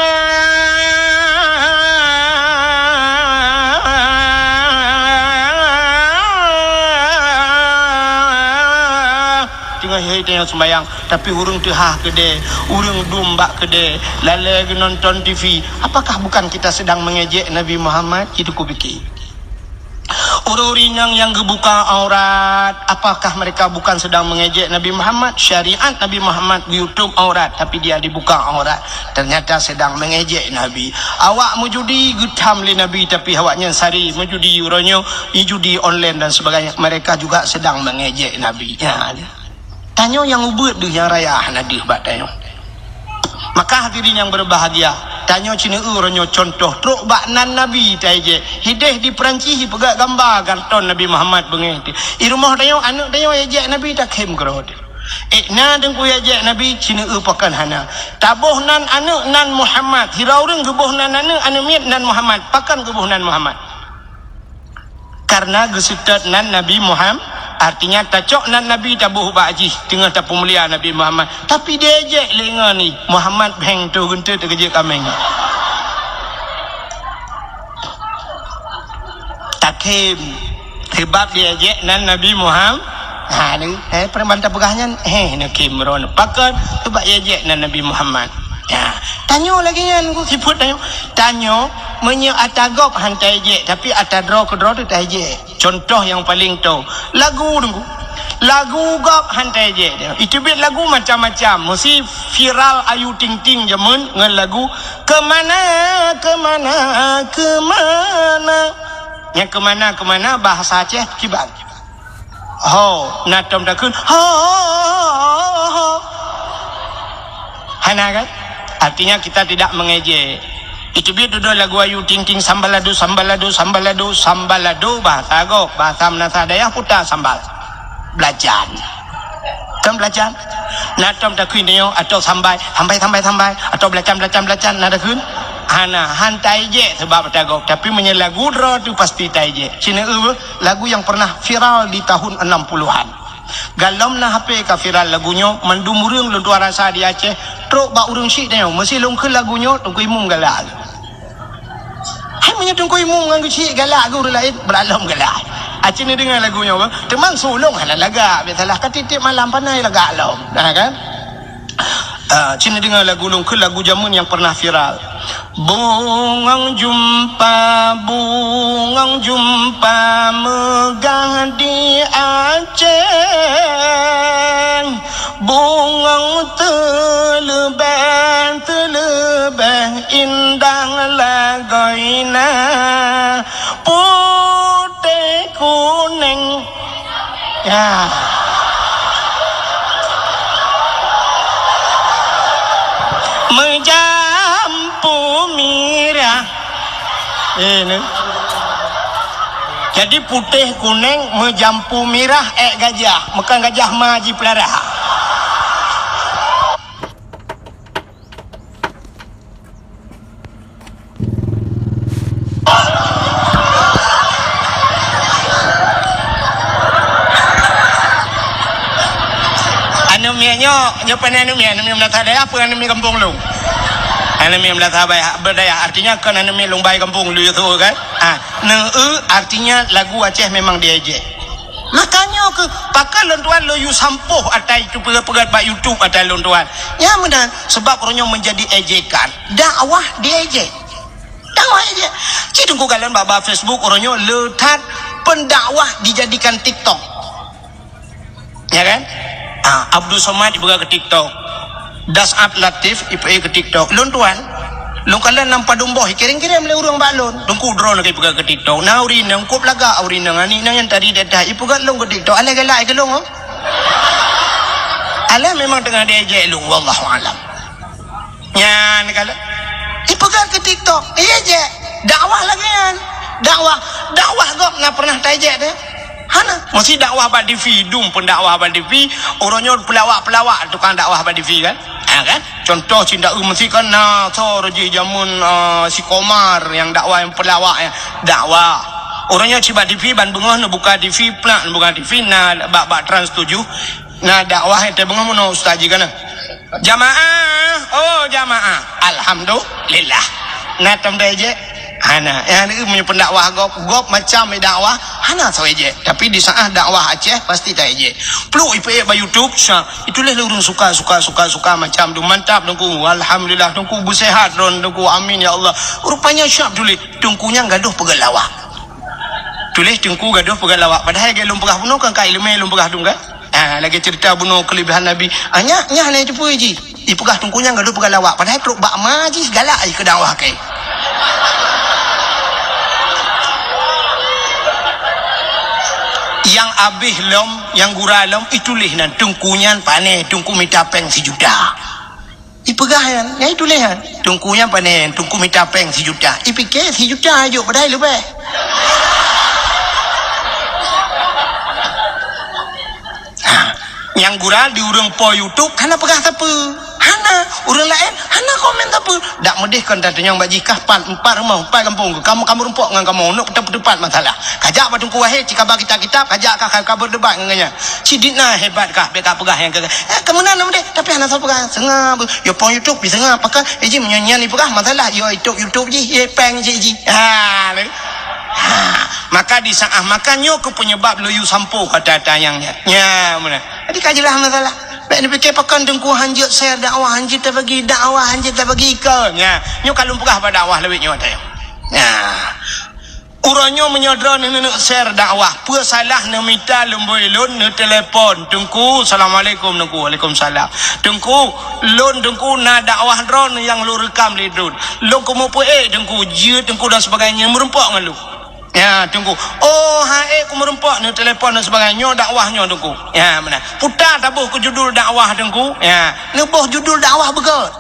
Hai tanyoe sembahyang, tapi ureuëng teuhah keudè, ureuëng dum bak keudè, lalè geunonton T V. Apakah bukan kita sedang mengejek Nabi Muhammad? Itu kupikir. Ureuëng-ureuëng inong nyang geubuka aurat, apakah mereka bukan sedang mengejek Nabi Muhammad? Syariat Nabi Muhammad geututup aurat, tapi dia dibuka aurat. Ternyata sedang mengejek Nabi. Awak meujudi geutham lé Nabi, tapi awaknyan sari meujudi uroe nyoe, judi online dan sebagainya. Mereka juga sedang mengejek Nabi. Ya. Tanyoe nyang ubeuet deuh nyang raya hana deuh bak tanyoe. Maka hadirin yang berbahagia, tanyoe cineue uroe nyoe contoh trok bak nan Nabi taejek. Hideh di Perancis ipeugah gamba karton Nabi Muhammad beungéh teuh. I rumoh tanyoe aneuëk tanyoe ejek Nabi takhém keudroe teuh. Eh, na teungku ejek Nabi cineue pakon hana. Taboh nan aneuëk nan Muhammad. Sira ureuëng geuboh nan aneuëk, aneuëk miet nan Muhammad. Pakon geuboh nan Muhammad? Karena geuseutôt nan Nabi Muhammad, artinya tacok nan Nabi taboh bak jih teungoh tapeumulia Nabi Muhammad. Tapi diejek lé ngon ni Muhammad bheng toh geunteut keujeuet kaméng. Takhém sebab diejek nan Nabi Muhammad. Ha ni, eh, peureuman tapeugah nyan, eh, neukhém droe. Pakon? Sebab ejek nan Nabi Muhammad. Ya, tanyoe lagée nyan ku sifeuet tanyoe. Tanyoe meunyoe ata gob han taejek, tapi ata droe keudroe teuh taejek. Contoh nyang paleng toe, lagu nunggu. Lagu gob han taejek. Iteubiet lagu macam-macam. Meusi viral Ayu Ting Ting jameun ngon lagu Kemana, Kemana, Kemana. Nyang kemana, kemana bahasa Aceh kiban. Ho, na tom takheun, ho, ho, ho, ho. Hana kan? Artinya kita tidak mengejek. Iteubiet dudoe lagu Ayu Ting Ting, sambalado, sambalado, sambalado, sambalado, bahasa gob, bahasa meunasah dayah puta sambal. Belacan. Kan belacan? Na tom takheun nyoe, atau sambai, sambai, sambai, sambai, atau belacan, belacan, belacan, na takheun? Hana, han taejek sebab ata gob. Tapi meunyoe lagu droe teuh pasti taejek. Cineue, lagu nyang pernah viral di tahun enam puluhan. Galom na H P ka viral lagu nyoe, mandum ureuëng lôn tuan rasa di Aceh, trok bak ureuëng syiek tanyoe, meusi lôn kheun lagu nyoe, Teungku Imum galak. Hai meunyoe Teungku Imum ngon geuh syiek galak keu ureuëng laén, brat lom galak. Aci neudeungoe lagu nyoe, teuma su lôn hana lagak, biasalah ka tieb-tieb malam panai lagak lom. Nah kan? Ah, cit neudeungoe lagu lôn kheun, lagu jameun nyang pernah viral. Bungong jumpa, bungong jumpa meugah di Aceh. Bungong teuleubeh, teuleubeh indah lagoina. Putéh kuneng. Ya. Meujampu mirah. Eh, ni. Jadi putéh kuneng meujampu mirah ék gajah. Meukan gajah ma jipeulara. Aneuk miet nyoe, nyoe pane aneuk miet, aneuk miet meunasah dayah, peue aneuk miet gampông lôn? Aneuk miet meunasah baya-, beudayah, artinya kon aneuk miet lôn bai gampông lôn, ya, tu kan? Ah, neu-eu artinya lagu Aceh memang diejek. Makanya ke, pakon lôn tuan lôn yue sampôh ata itu peugah-peugah bak YouTube ata lôn tuan. Ya, meunan, sebab uroe nyoe menjadi ejekan. Dakwah diejek. Dakwah ejek. Cit teungku kalon bak-bak Facebook uroe nyoe le that pendakwah dijadikan TikTok. Ya kan? Ah, Abdul Somad ipeugah keu TikTok. Dasat Latif ipeugah keu TikTok. Lôn tuan, lôn kalon lam padum boh, ikirim-kirim lé ureuëng bak lôn. Teungku droeneuh ipeugah keu TikTok. Na ureuëng nyang kop lagak ureuëng nyang ani nyan tadi datang ipeugah lôn keu TikTok. Alah galak keu lôn, oh. Alah memang teungoh diejek lôn, wallahu alam. Nyan kalau ipeugah keu TikTok, iya je. Dakwah lagée nyan. Dakwah, dakwah gob na pernah taejek deh. Hana. Meusi dakwah bak T V, dum pendakwah bak T V, uroe nyoe pelawak-pelawak tukang dakwah bak T V kan? Ha kan? Contoh cit dakwah meusi kan na so roji jameun, ah, si Komar nyang dakwah nyang pelawak ya. Dakwah. Uroe nyoe cit bak T V ban beungoh neubuka T V, plak neubuka T V na bak, bak Trans tujuh. Na dakwah nyang teubeungoh meunoe ustaz jih kana. Jamaah, oh jamaah. Alhamdulillah. Na tom taejek. Hana. Nyang meunyoe pendakwah gob, gob macam dakwah, hana soe ejek. Tapi di saat dakwah Aceh, pasti taejek. Pluk ipeuék bak YouTube, sa, ituléh lé ureuëng suka, suka, suka, suka macam tu. Mantap, Teungku. Alhamdulillah, Teungku, beuseuhat droen, Teungku. Amin, ya Allah. Rupanya siap tuléh. Teungku nyan gadoh peugah lawak. Tuléh Teungku gadoh peugah lawak. Padahai lagée lôn peugah bunoe kan ka iéleumé lôn peugah tu kan. Ah, lagée cerita bunoe keulebihan Nabi. Ah, nyak, nyak hana jiteupeu jih. Ipeugah Teungku nyan gadoh peugah lawak. Padahai trok bak ma jih galak jih keu dakwah keu. Nyang abéh lom, nyang gura lom, ituléh nan Teungku nyan pané, Teungku mita péng sijuta. Ipeugah nyan, nyan ituléh nyan. Teungku nyan pané, Teungku mita péng sijuta. Ipike sijuta jok padahai leubeh. Ha, nyang gura di ureuëng po YouTube hana peugah sapeue. Hana, ureuëng laén hana komen sapeue. Dak meudeh kon tatanyong bak jih kah pat, empat rumoh, empat gampông. Kamoe, kamoe rumpok ngon kamoe, neuk peuteupat masalah. Kajak bak Teungku Wahé, cit kaba kitab-kitab, kajak kah ka, ka berdebat ngon gobnyan. Sidina hebat kah, bék ka peugah nyang keu, eh, keu meunan na meudeh, tapi hana soe peugah. Seungab, yo pong YouTube, seungab, pakon, eh, jih meunyoe nyan ipeugah masalah, yo YouTube, YouTube jih, ye péng jih, jih. Ha, lé. Ha, maka di saat, maka nyoe keuh penyebab lôn yue sampoe kata-kata nyang nyan. Nya, meunan. Jadi ka jeulaih masalah. Bék neupike pakon Teungku hanjeuet share dakwah, hanjeuet tabagi dakwah, hanjeuet tabagi ikon. Nya, nyoe ka lôn peugah bak dakwah lawét nyoe tadi. Nya. Uroe nyoe meunyoe droeneuh neuneuk share dakwah, peue salah neumita lumbôi lôn neutelepon, "Teungku, assalamualaikum, Teungku." "Waalaikumsalam." "Teungku, lôn, Teungku, na dakwah droeneuh nyang lôn reukam lé droeneuh. Lôn keumeung peuék, Teungku, jeuet, Teungku, dan sebagainya, meureumpok ngon lôn." Ya, Teungku. "Oh, han ék keumeung meureumpok," neutelepon dan sebagainya, "nyoe dakwah nyoe, Teungku." Ya, meunan. Puta taboh keu judul dakwah, Teungku. Ya, neuboh judul dakwah beugét.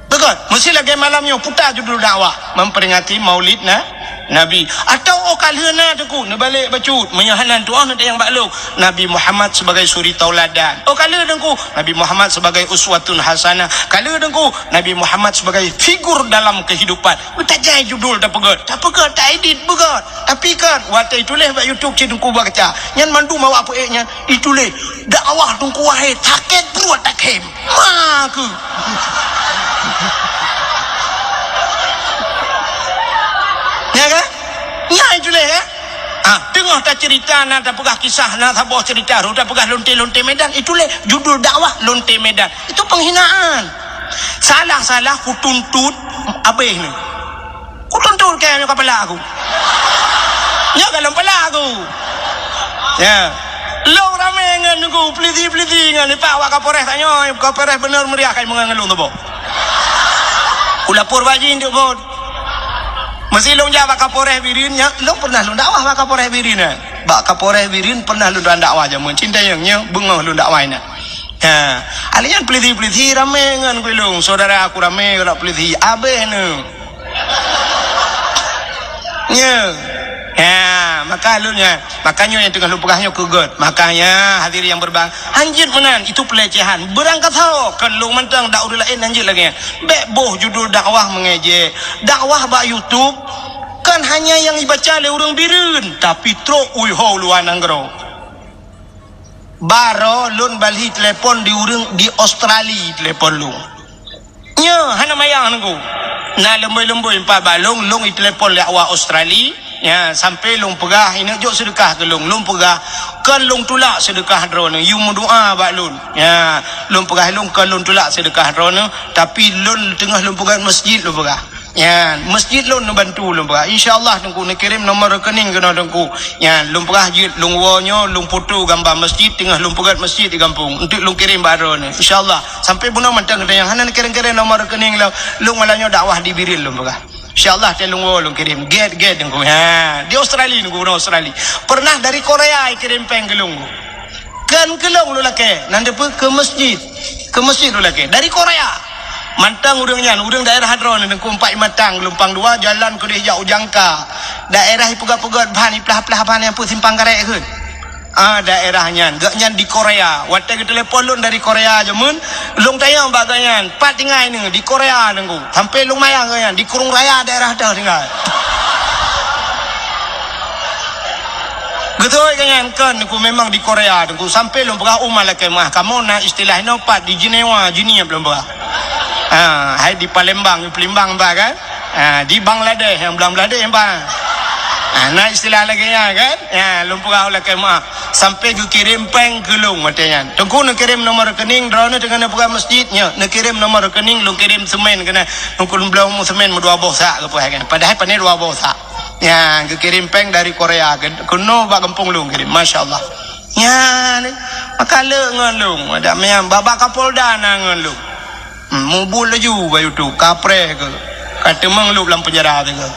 Beugét, meusti lagée malam nyoe puta judul dakwah, memperingati Maulid na, Nabi. Atawa óh ka lheueh na Teungku, neubalek bacut, meunyoe hana tuoh neutanyong bak lôn, Nabi Muhammad sebagai suri tauladan. Óh ka lheueh Teungku, Nabi Muhammad sebagai uswatun hasanah. Ka lheueh Teungku, Nabi Muhammad sebagai figur dalam kehidupan. Beutajai judul tapeugét, tapeugét, taedit beugét. Tapi kan, watée tuléh bak YouTube cit Teungku baca, nyan mandum awak peuék nyan ituléh, dakwah Teungku Wahé sakét pruet takhem. Ma keuh. Ya kan? Nyan ituléh kan? Ah, teungoh tacerita na tapeugah kisah, na saboh cerita, rot tapeugah lonte-lonte Medan, ituléh judul dakwah lonte Medan. Itu penghinaan. Salah-salah kutuntut abéh ni. Kutuntut keu nyoe ka pala aku. Nyoe ka lom pala aku. Ya. Lôn ramé ngon Teungku, pelisi-pelisi ngon ipak wak Kapolres tanyoe, Kapolres beuneuh meriah kai meungon lôn tuboh. Kulapor bak jih untuk bot. Meusi lôn jak bak Kapolres Bireuen, nyan, lôn pernah lôn dakwah bak Kapolres Bireuen, eh. Bak Kapolres Bireuen pernah lôn dakwah jameun. Cinta nyang nyoe beungoh lôn dakwah inan. Ha. Alèh nyan pelisi-pelisi ramé ngon gulong. Saudara aku ramé ngon pelisi. Abéh nyoe. Nyoe. Ha, maka lôn nyan. Maka nyoe nyang teungoh lôn peugah nyoe keu gét. Makanya hadirin yang berbahagia, hanjeuet meunan, itu pelecehan. Beurangkat sawoe, kon lôn mantong dak ureueng laén hanjeuet lagèe nyan. Bèk boh judul dakwah mengejek. Dakwah bak YouTube, kon hanya nyang ibaca lé ureueng Bireuen, tapi trok u luwa nanggroe. Baroe lôn balhi telepon di ureueng di Australia telepon lôn. Nyoe hana mayang Teungku. Na leumbôi-leumbôi pat bak lôn, lôn itelepon lé awak Australia. Nyan, sampoe lôn peugah, ineuk jok seudeukah keu lôn. Lôn peugah, kon lôn tulak seudeukah droeneuh, yue meudoa bak lôn. Nyan, lôn peugah lôn kon lôn tulak seudeukah droeneuh, tapi lôn teungoh lôn peugah masjid lôn peugah. Nyan, masjid lôn neubantu lôn peugah. Insya Allah Teungku neukirém nomor rekening keunoe Teungku. Nyan, lôn peugah jeuet lôn woe nyoe, lôn foto gamba masjid, teungoh lôn peugét masjid di gampông. Enteuk lôn kirém bak droeneuh. Insya Allah. Sampoe bunoe mantong geutanyoe hana neukirém-kirém nomor rekening lôn. Lôn malam nyoe dakwah di Bireuen lôn peugah. Insya Allah, watèe lôn woe lôn kirém. Gèt-gèt Teungku. Ha, di Australia Teungku, ureueng Australia. Pernah dari Korea ikirém péng keu lôn. Kon keu lôn lôn lakèe, nan deuh peue keu masjid. Keu masjid lôn lakèe. Dari Korea. Mantong ureueng nyan, ureueng daerah droeneuh Teungku, Empat Matang, Geulumpang Dua, jalan keudéh jak u Jangka. Daerah ipeugöt-peugöt ban, iplah-plah ban nyang peue simpang karet kheun. Ah, daerah nyan. Gobnyan di Korea. Watèe geutelepon lôn dari Korea jameun, lôn tanyong bak gobnyan, "Pat tinggai neuh?" "Di Korea Teungku." Sampoe lôn mayang gobnyan, "Di Krueng Raya daerah teuh tinggai." Geutôi gobnyan, "Kon Teungku, memang di Korea Teungku." Sampoe lôn peugah, "Oh, malakèe meuah, kamoe na istilah inoe pat di Jenewa, Geneva lôn peugah." Ha, hai di Palembang, di Palembang bah kan? Ah, di Bangladesh, nyang Bangladesh, bah. Ah, na istilah lagèe nyan, kan? Ya, lôn peugah lakèe meu'ah. Sampai geukirém péng keu lôn watèe nyan. Teungku neukirém nomor rekening, droeneuh teungoh neupeugah masjid, nyoe, neukirém nomor rekening, lôn kirém seumén keunan. Lôn keu lôn bloe seumén meudua boh sak, geupeugah, kan? Padahai pané dua boh sak. Ya, geukirém péng dari Korea, ke-, keunoe bak gampông lôn kirém. Masya Allah. Nyan, maka le ngon lôn, ada meunan, bak Kapolda na ngon lôn. Hmm, mubuet laju bak YouTube, kapreh keuh. Ka teumeung lôb lam penjara teuh keuh.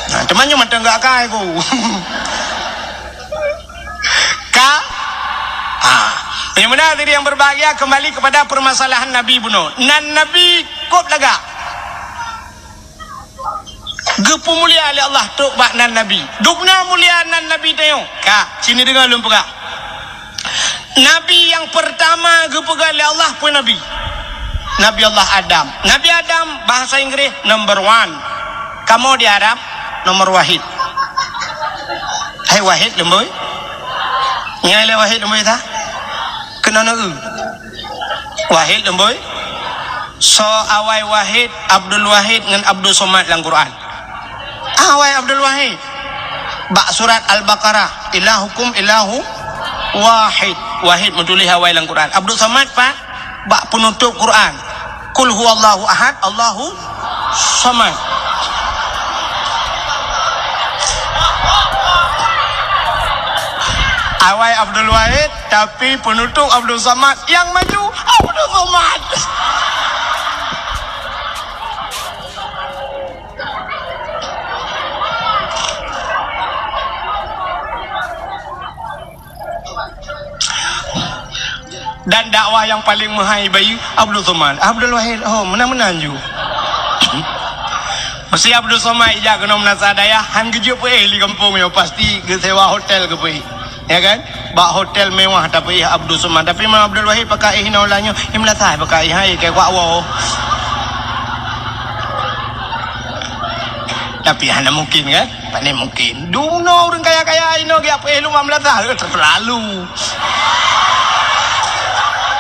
Nah, teuma nyoe mantong gak kai ku. Ka? Ha. Yang benar diri yang berbahagia, kembali kepada permasalahan Nabi bunoe. Nan Nabi kop lagak. Geupeumulia lé Allah trok bak nan Nabi. Dubna mulia nan Nabi tanyoe. Ka, sini deungoe lôn peugah. Nabi nyang peurtama geupeugah lé Allah peue Nabi? Nabi Allah Adam. Nabi Adam, bahasa Inggris, number one. Kamoe di Arab, nomor wahid. Hai wahid leumboi. Ngai lé wahid leumboi ta? Keunoe na eu. Wahid leumboi. Soe awai Wahid, Abdul Wahid ngon Abdul Somad lam Quran? Awai Abdul Wahid. Bak surat Al-Baqarah, "Ilahukum ilahu wahid." Wahid meutuléh awai lam Quran. Abdul Somad pat? Bak peunutôp Quran. "Qul huwallahu ahad, Allahu Somad." Awai Abdul Wahid, tapi peunutôp Abdul Somad, nyang maju Abdul Somad. Dan dakwah nyang paleng meuhai bayeue Abdul Somad. Abdul Wahid, oh, meunan-meunan ju. Meusé Abdul Somad ijak keunoe meunasah dayah, han geujeuet peuéh lé gampông nyoe, pasti geusewa hotel geupeuéh. Ya kan? Bak hotel mewah tapeuéh Abdul Somad. Tapi Imam Abdul Wahid pakai éh inoe ulah nyoe, i meulasah pakai éh, hai, keu kuak woe. Tapi hana mungkin kan? Pane mungkin. Dunoe ureueng kaya-kaya inoe geujak peuéh lom bak meulasah, eh, terlalu.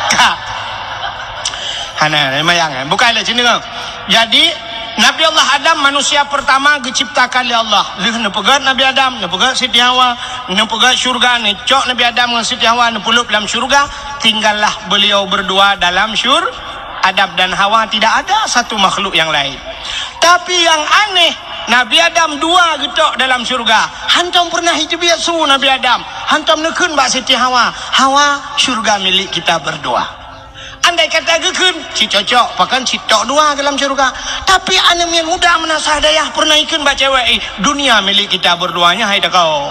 Ka. Hana, mayang, eh. Bukai lé sini, kan? Jadi, Nabi Allah Adam manusia pertama geuciptakan lé Allah. Lheueh neupeugét Nabi Adam, neupeugét Siti Hawa, neupeugét syurga, neucok Nabi Adam ngon Siti Hawa neupeuleueb lam syurga, tinggallah beliau berdua dalam syur-, Adam dan Hawa, tidak ada satu makhluk yang lain. Tapi nyang aneh, Nabi Adam dua geutok dalam syurga. Hantom pernah jiteubiet su Nabi Adam. Hantom neukheun bak Siti Hawa, "Hawa, syurga milik kita berdua." Andai kata geukheun, cit cocok, pakon cit tok dua dalam syurga. Tapi aneuk muda meunasah dayah pernah ikheun bak cewek, "Eh, dunia milik kita berdua nyan, hai takau."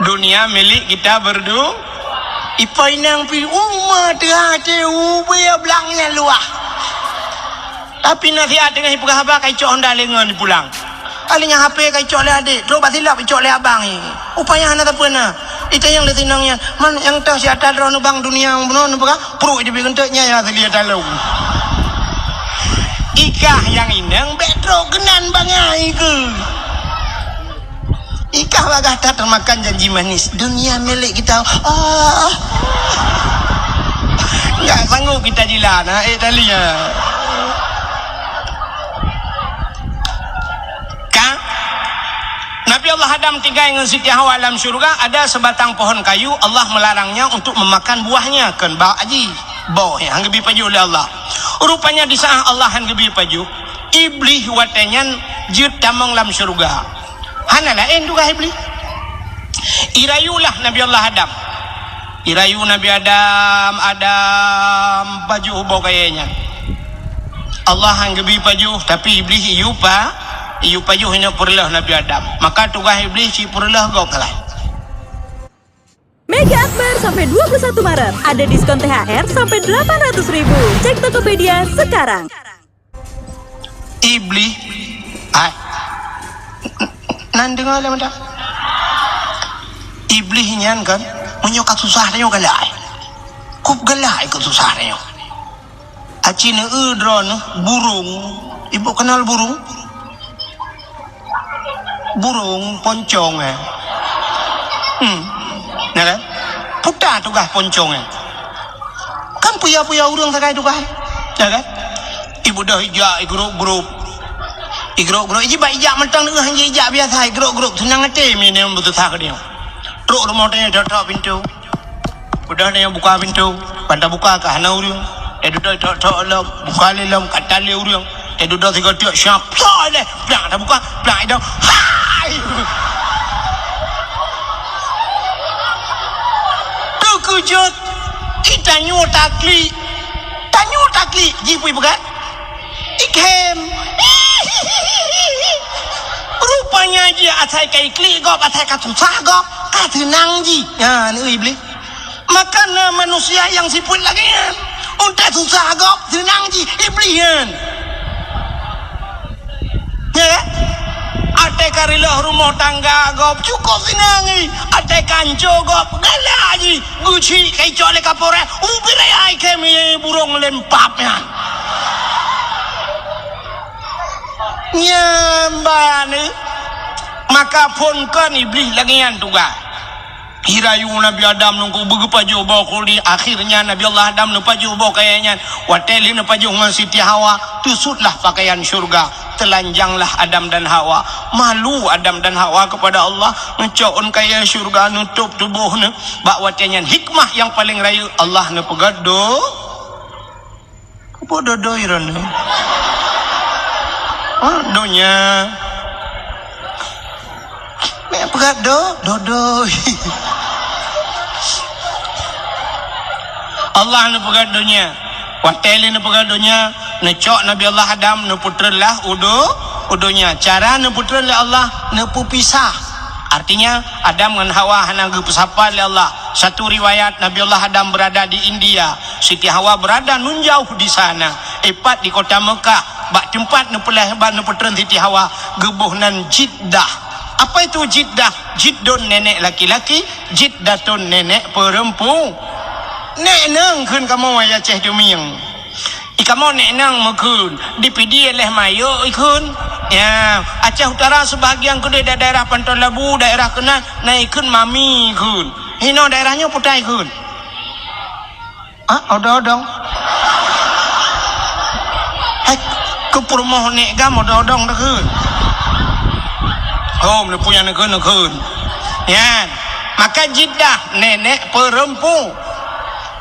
Dunia milik kita berdu-, ipai nang pi uma teuhah teu ubé blang nyan luah. Tapi nasihat teungoh ipeugah haba ka icok honda lé ngon ipulang. Kali nyan H P ka icok lé adék, trok bak silop icok lé abang i. Upaya hana sapeue na. Itanyong lé sinong nyan, man nyang toh si ata droeneuh bang dunia bunoe neupeugah, pruek di bi geunteuk nyan ya seuli ata lôn. Ikah nyang inong bék trok keunan bangai keu. Ikah bagah that teumakan janji manis, dunia milik kita. Ah. Enggak sanggup kita jila, na, eh, tali, ya. Kan? Nabi Allah Adam tinggai ngon Siti Hawa lam syurga, ada sebatang pohon kayu, Allah melarangnya untuk memakan buahnya, kan, bak aji. Boh, ya, han geubri pajoh lé Allah. Rupanya di saat Allah han geubri pajoh, Iblih watée nyan jeuet tamong lam syeuruga. Hana laén tugaih Iblih. Irayulah Nabi Allah Adam. Irayu Nabi Adam, Adam, pajoh ubak kayée nyan. Allah han geubri pajoh, tapi Iblih iyue pa-, iyue pajoh inoe peureuleueh Nabi Adam. Maka tugaih Iblih cit peureuleueh gob galai. Mega Akbar sampai dua puluh satu Maret. Ada diskon T H R sampai delapan ratus ribu. Cek Tokopedia sekarang. Iblih, ai, nan deungoe lé mantong. Iblih nyan kan, meunyoe ka susah tanyoe galak ai. Kup galak ai keu susah tanyoe. Aci neueu droeneuh burung. Ibu kenal burung? Burung poncong, eh. Hmm. Ya kan? Puta tugaih poncong, eh. Kan puya-puya ureuëng sagai tugaih. Ya kan? Ibu dah ijak, igrop-grop. Igrop-grop. Iji bak ijak mantong deuh, hanya ijak biasa, igrop-grop. Senang hati, mi ni beuteusa ke dia. Trok rumoh tanya, tok-tok pintu. Udah tanya buka pintu. Banta buka ka hana ureueng. Eh, dudoe tok-tok lom. Buka lé lom, ka tan lé ureueng. Eh, dudoe sigoe tiek, siap. Plak lé. Plak, dah buka. Plak, idong. Hai! Teukeujot. Kita nyoe taklik. Tanyoe taklik jih pui peugah, "Ikhem." Rupanya jih asai ka iklik gob, asai ka susah gob, ka seunang jih. Nyan, Iblih. Maka na manusia nyang sifeuet lagèe nyan. Untèe susah gob, seunang jih, Iblih nyan. Ya kan? Até ka reuloh rumoh tangga gob, cukôp seunang jih. Até ka hanco gob, galak jih. Geuchik ka icok lé kapolres, ubit raya ikhem burông lempap nyan. Nyan ban, maka phon kon Iblih lagèe nyan tugaih. Irayu Nabi Adam nungku beugeupajoh boh khuldi, akhirnya Nabi Allah Adam neupajoh boh kayèe nyan. Watèe lheueh neupajoh ngon Siti Hawa, teusutlah pakaian syurga. Teulanjanglah Adam dan Hawa. Malu Adam dan Hawa kepada Allah, neucok ôn kayèe syurga, neutôp tuboh neuh. Bak watèe nyan hikmah nyang paleng rayeuk Allah neupeugah do-, Peue dodoi droeneuh? Ha, donya. Mek peugah do-, dodoi. Allah neupeugah donya. Watèe lé neupeugah donya, neucok Nabi Allah Adam, neupeutreun lah u do-, u donya. Cara neupeutreun lé Allah, neupeupisah. Artinya, Adam ngon Hawa hana geupeusapat lé Allah. Satu riwayat, Nabi Allah Adam berada di India. Siti Hawa berada nun jauh di sana, ipat di kota Mekah, bak teumpat neupeulahé, bak neupeutreun Siti Hawa, geuboh nan Jiddah. Apa itu Jiddah? Jiddun nenek laki-laki, Jiddatun nenek perempu-, nek nang kheun kamoe ya Aceh Dumieng. I kamoe nek nang meukheun, di Pidie leh mayok ikheun. Ya, Aceh Utara sebahagian keudeh da-, daerah Panton Labu, daerah keunan, na ikheun mami kheun. Hinoe daerah nyoe putai kheun. Ah, odong-odong. Hai, keu peurumoh nek gam odong-odong dah kheun. Hom, neupue nyang neukheun, neukheun. Nyan. Maka Jiddah, nenek perempu.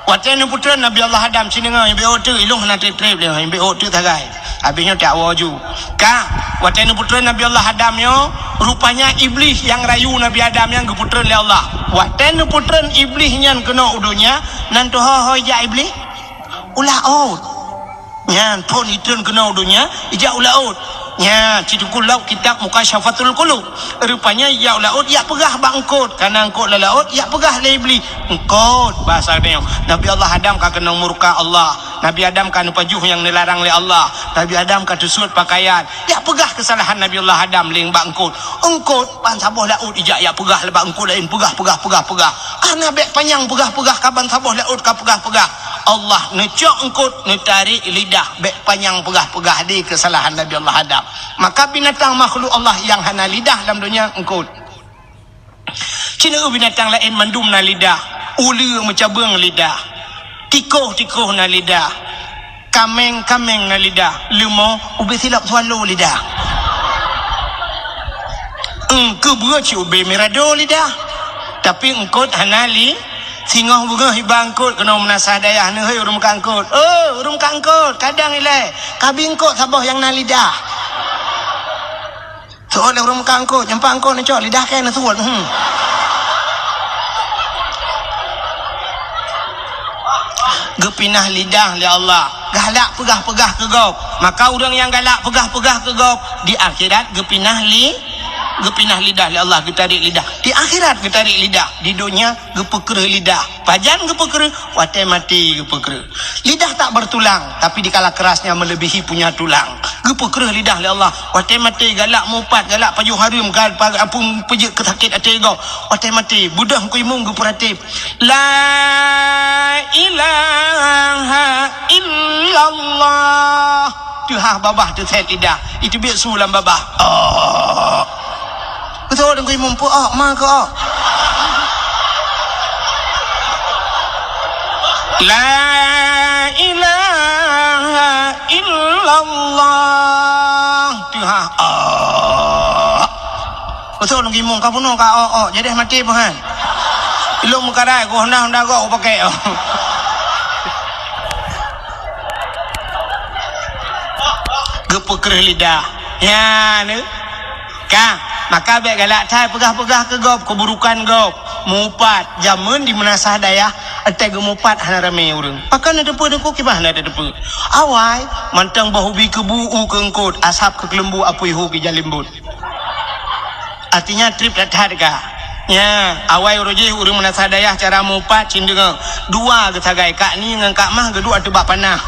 Watèe neupeutreun Nabi Allah Adam, ci deungoe, ibe ôk teuk, ilong hana treb-treb lé, ibe ôk teuk sagai. Habéh nyoe tak woe ju. Ka, watèe neupeutreun Nabi Allah Adam nyoe, rupanya Iblih nyang rayu Nabi Adam nyan geupeutreun lé Allah. Watèe neupeutreun Iblih nyan keunoe u donya, nan teuho-ho ijak Iblih? U laôt. Nyan, phon itreun keunoe u donya, ijak u laôt. Nyan, ci teungku lom kitab Mukasyafatul Qulub. Rupanya ijak u laôt, ijak peugah bak eungkôt. Kareuna eungkôt lam laôt, ijak peugah lé Iblih. Eungkôt, bahasa nyoe. Nabi Allah Adam ka keunong murka Allah. Nabi Adam ka neupajoh nyang neularang lé Allah. Nabi Adam ka teusut pakaian. Jak peugah keusalahan Nabi Allah Adam lé bak eungkôt. Eungkôt ban saboh laôt ijak jak peugah lé bak eungkôt laén, peugah, peugah, peugah, peugah. Hana bèk panyang peugah-peugah ka ban saboh laôt ka peugah-peugah. Allah neucok eungkôt, neutarek lidah, bèk panyang peugah-peugah di keusalahan Nabi Allah Adam. Maka binatang makhluk Allah nyang hana lidah lam donya eungkôt. Ci neueu binatang laén mandum na lidah, uleue meucabeueng lidah, tikoh-tikoh na lidah, kaméng-kaméng na lidah, leumo ubé silop swallow lidah. Eungkôt beureucok ubé mirado lidah, tapi eungkôt hana li-, singoh beungoh iba eungkôt keunoe meunasah dayah neuh, "Hei, ureueng meukat eungkôt! Oh, ureueng meukat eungkôt! Kadang ilèe, kabi eungkôt saboh nyang na lidah." Seuôt lé ureueng meukat eungkôt, nyang pat eungkôt neucok lidah kèe neusuet. Hmm. Geupinah lidah lé Allah. Galak peugah-peugah keu gob. Maka ureueng nyang galak peugah-peugah keu gob, di akhirat geupinah li-, geupinah lidah lé Allah, geutarek lidah. Di akhirat geutarek lidah. Di donya geupeukreuh lidah. Pajan geupeukreuh? Watèe maté geupeukreuh. Lidah tak bertulang, tapi dikala kerasnya melebihi punya tulang. Geupeukreuh lidah lé Allah. Watèe maté galak meuupat, galak pajoh hareuem, gal-, pa-, ampôn peujeuet keu sakét até gob. Watèe maté, beudôh Teungku Imum geupeuratép. La ilaha illallah. Teuhah babah teusét lidah. Iteubiet su lam babah. Oh. Beutôi Teungku Imum, peu-ok ma keu-ok. La ilaha Allah. Teuhah. Oh. Beutôi lôn gimong ka bunoe ka, oh, oh. Jadi mati peuhan. Ilong meukarai ku honda-honda gok ku pakai, oh. Geupeukreuh lidah. Ya, ni. Ka, maka bék galak that peugah-peugah keu gob, keuburukan gob. Mupat, jameun di meunasah dayah, até geumupat hana ramé ureuëng. Pakon na teupeu deungon kiban hana teupeu. Awai, mantong boh ubi keubu u keu eungkot, asab keu keuleumbu apui hu keu jalimbot. Artinya treb that-that ka. Nya, awai uroe jih ureuëng meunasah dayah cara mupat cit deungoe. Dua geusagai, Kak Ni ngon Kak Mah geuduek ateueh bak panah.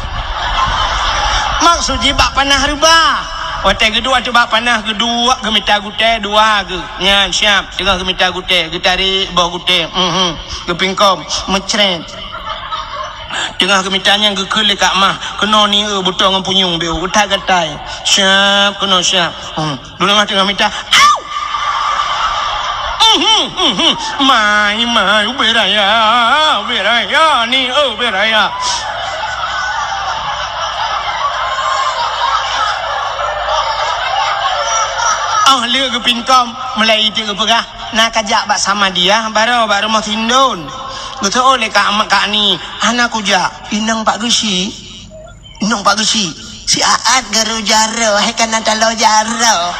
Maksud jih bak panah reubah. Watée geuduek ateueh bak panah geuduek geumita gutée dua geu. Nyan siap, teungoh geumita gutée, geutarek boh gutée. Mhm. Geupingkom, meucret. Teungoh geumita nyan geukheun lé Kak Mah, keunoe ni eu butong ngon punyueng beu, geutai-geutai. Siap, keunoe siap. Hmm. Dulu mah teungoh mita. Au! Mhm, mhm. Mai, mai, ubé raya, ubé raya ni, oh, ubé raya. Oh, lé geupingkom, mulai itu geupeugah, na kajak bak Samadiyah, baroe bak rumoh Sindon. Geuseuôt lé Kak, Kak Ni, hana kujak, inong Pak Geuchik. Inong Pak Geuchik, si Aat garo jaro, hai kana talo jaro.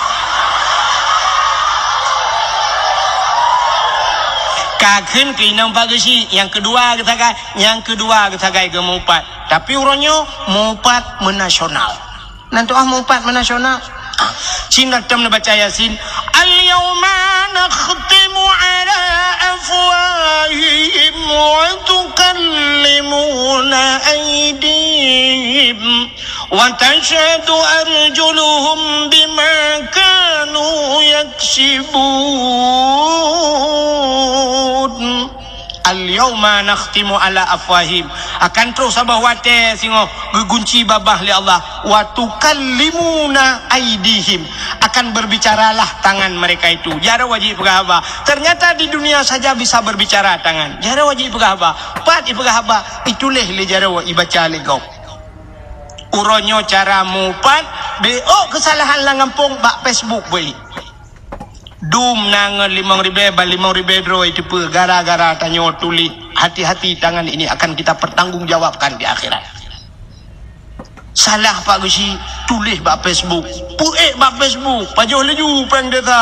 Ka kheun keu inong Pak Geuchik, nyang keudua geusagai, nyang keudua geusagai geumupat. Tapi uroe nyoe mupat meunasional. Nan tuah mupat meunasional. Cina tem neubaca Yasin. Al-yauma nakhtimu ala afwahihim wa tukallimuna aydihim wa tashhadu arjuluhum bima kanu yaksibun. Al-yauma nakhtimu ala afwahim. Akan troh saboh watée singoh geugunci babah lé Allah. Wa tukallimuna aidihim. Akan berbicaralah tangan mereka itu. Jaroe wajéb peugah haba. Ternyata di dunia saja bisa berbicara tangan. Jaroe wajéb peugah haba. Pat ipeugah haba, ituléh lé jaroe ibaca lé gob. Uroe nyoe cara mupat, bék keusalahan lam gampông bak Facebook beuh. Dum na ngon limong ribée, ban limong ribée droe teupeue gara-gara tanyoe tuléh. Hati-hati, tangan ini akan kita pertanggungjawabkan di akhirat. Salah Pak Geuchik, tuléh bak Facebook. Peuék bak Facebook, pajoh laju péng desa.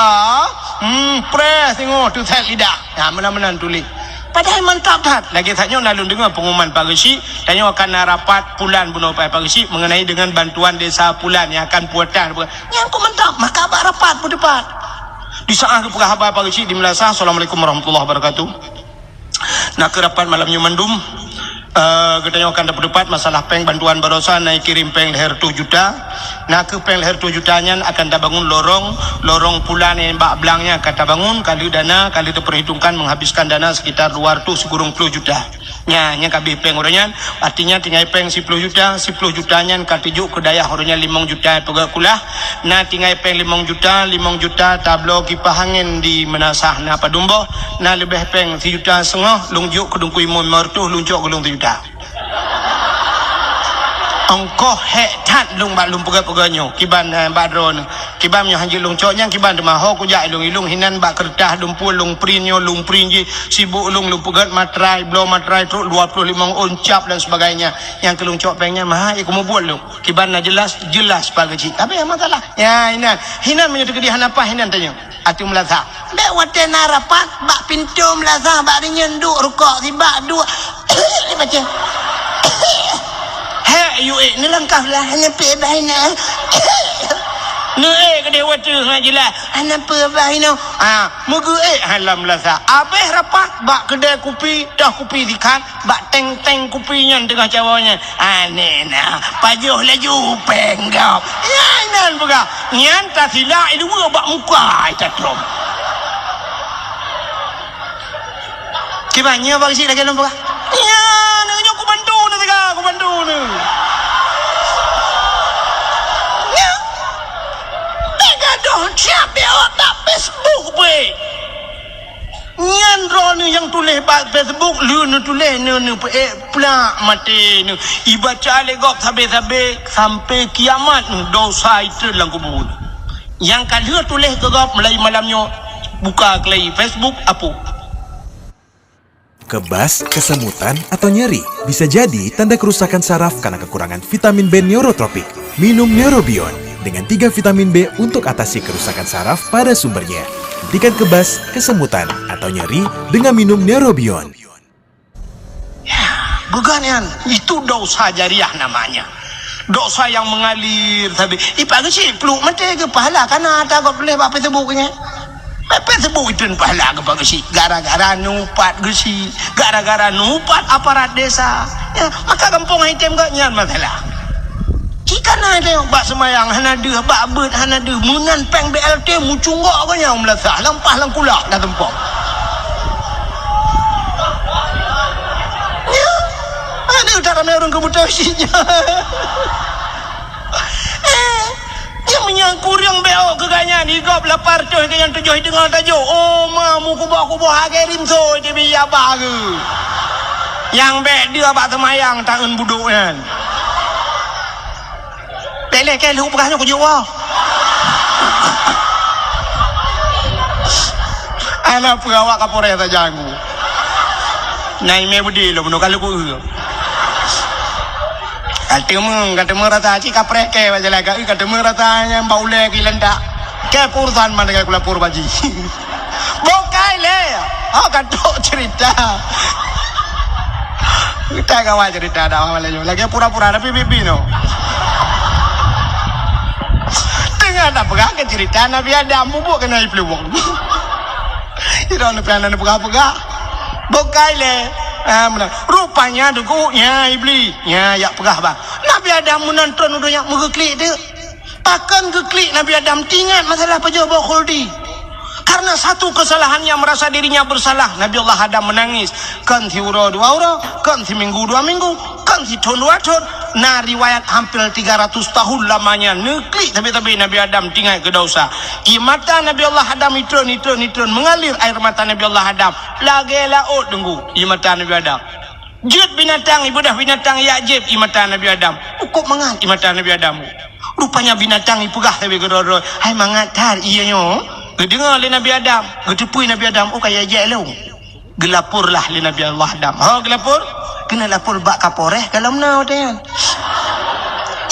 Hmm, preh singoh teuset lidah. Ha, meunan-meunan tuléh. Padahai mantap that. Lagée that nyoe na lôn deungoe pengumuman Pak Geuchik, tanyoe akan na rapat pulan bunoe Pak Geuchik mengenai dengan bantuan desa pulan yang akan puatan. Nyang kok mantap, maka bak rapat peuteupat. Di saat geupeugah haba Pak Geuchik di Meunasah, Assalamualaikum warahmatullahi wabarakatuh. Na keu rapat malam nyoe mandum, eh, geutanyoe akan tapeuteupat masalah péng bantuan baroesa na kirém péng lhée reutôh juta. Na keu péng lhée reutôh juta nyan akan tabangun lorong, lorong pulan nyang bak blang nyan akan tabangun, ka lheueh dana, ka lheueh teupeurhitongkan menghabiskan dana sekitar dua reutôh sikureueng ploh juta. Nya, nyang ka abéh péng uroe nyan, artinya tinggai péng siploh juta, siploh juta nyan ka teujok keu dayah uroe nyan limong juta peugét kulah, na tinggai péng limong juta, limong juta tabloe kipah angén di Meunasah na padum boh, na leubeh péng sijuta seungoh lôn jok keu Teungku Imum limong reutôh, lôn cok keu lôn sijuta. Ongkoh hék that lôn bak lôn peugét-peugét nyoe, kiban, eh, bak droeneuh. Kiban meunyoe hanjeuet lôn cok nyan kiban teuma ho kujak ilong-ilong hinan bak keureutah lumpur lôn print nyoe lôn print jih sibuk lôn lôn peugét matrai bloe matrai trok dua ploh limong ôn cap dan sebagainya nyang keu lôn cok péng nyan meuhai kumubuet lôn kiban na jelas jelas Pak Geuchik tapi masalah ya hinan hinan meunyoe teukeudi hana paih hinan tanyoe ateueh Meunasah. Bék watée na rapat bak pintoe Meunasah bak rinyeun duek rukok sibak duek dibaca. Hek yue neulangkah lah hana peuet bah ina. Neuék keudeh wateuh ngat jeulaih. Hana peuet bah ina. Ha, meugeuék halam lasa. Abéh rapat bak keudée kupi, toh kupi dikhan, bak teng-teng kupi nyan teungoh cawoe nyan. Aneh na, pajoh laju péng gob. Nyan inan peugah. Nyan tasilak i dua bak muka ai tatrok. Kiban nyoe bak geuchik lagée lôn peugah. Nyan, nyoe kubantu neuh teuga, kubantu neuh. Nyan. Bék gadoh siab bék awak bak Facebook beuh. Nyan droeneuh Nyang tuléh bak Facebook, lheueh neutuléh, neu-, neupeuék plak maté neu. Ibaca lé gob sabé-sabé sampai kiamat neu, dosa itrön lam kubu neu. Nyang ka lheueh tuléh keu gob mulai malam nyoe, buka keulai Facebook, apôh. Kebas, kesemutan, atau nyeri bisa jadi tanda kerusakan saraf karena kekurangan vitamin B neurotropik. Minum Neurobion dengan tiga vitamin B untuk atasi kerusakan saraf pada sumbernya. Hentikan kebas, kesemutan, atau nyeri dengan minum Neurobion. Ya, geuganyan, itu dosa jariah namanya. Dosa yang mengalir, tapi ipak geuchik pluek maté geuh pahala kana ata gob tuléh bak Facebook nyan. Bak Facebook itrön pahala geupak geuchik gara-gara neuupat geuchik, gara-gara neuupat aparat desa. Ya, maka gampông hai tem geuh nyan masalah. Ci kana teuh bak seumayang hana deuh, bak beuet hana deuh, meunan péng B L T mucunggok geuh nyan meulasah, lampah lam kulak dah tumpok. Ya, aduh, tak ramé ureuëng keubuta cit nyan. Eh, nyang meunyan kureueng B O keu gobnyan, i gob lapan reutôh keu nyang tujoh i teungoh tajok. Oh, ma, meukuboh-kuboh agé rimso jibi abah geuh. Nyang bék deuh bak seumayang taeun budok nyan. Lé-lé keu lheueh peugah nyoe kujok woe. Ana peugah awak Kapolres sajan ku. Na imé beudé lom, bunoe ka lheueh ku eu. Ka teumé, ka teumé rasa cit kapreh kée bak jalan ka, ka teumé rasa nyang bak ulée geuh lantak. Kée keurusan man lagée kulapor bak jih. Bukai lé. Oh, ka trok cerita. Kita kawan cerita dah malam nyoe. Lagée pura-pura tapi bibi no. Teungoh tapeugah keu cerita Nabi Adam, bubuk keunoe ipluwong. Idong neupeugah, neupeugah-peugah. Bukai lé. Ah, meunan. Rupanya deungon nya Iblis. Nya, jak peugah bah. Nabi Adam meunan trön u donya meugeuklik teuk. Pakon geuklik Nabi Adam teuingat masalah pajoh boh khuldi. Karena satu kesalahannya merasa dirinya bersalah, Nabi Allah Adam menangis. Kon siuroe dua uroe, kon siminggu dua minggu, kon sithon dua thon. Na riwayat hampir tiga ratus tahun lamanya neuklik sabe-sabe Nabi Adam teuingat keu dosa. Ie mata Nabi Allah Adam itrön, itrön, itrön, mengalir air mata Nabi Allah Adam lagée laôt deungon ie mata Nabi Adam. Jeuet binatang, ibeudoh binatang jak jieb ie mata Nabi Adam. Ukôb mangat ie mata Nabi Adam. Rupanya binatang ipeugah sabe keudroe-droe, "Hai mangat that ie nyoe." Geudeungoe lé Nabi Adam, geuteupeue Nabi Adam, "Oh, ka ijak lôn." Geulaporlah lé Nabi Allah Adam. Ho geulapor? Keuneuk lapor bak Kapolres ka lom na watée nyan.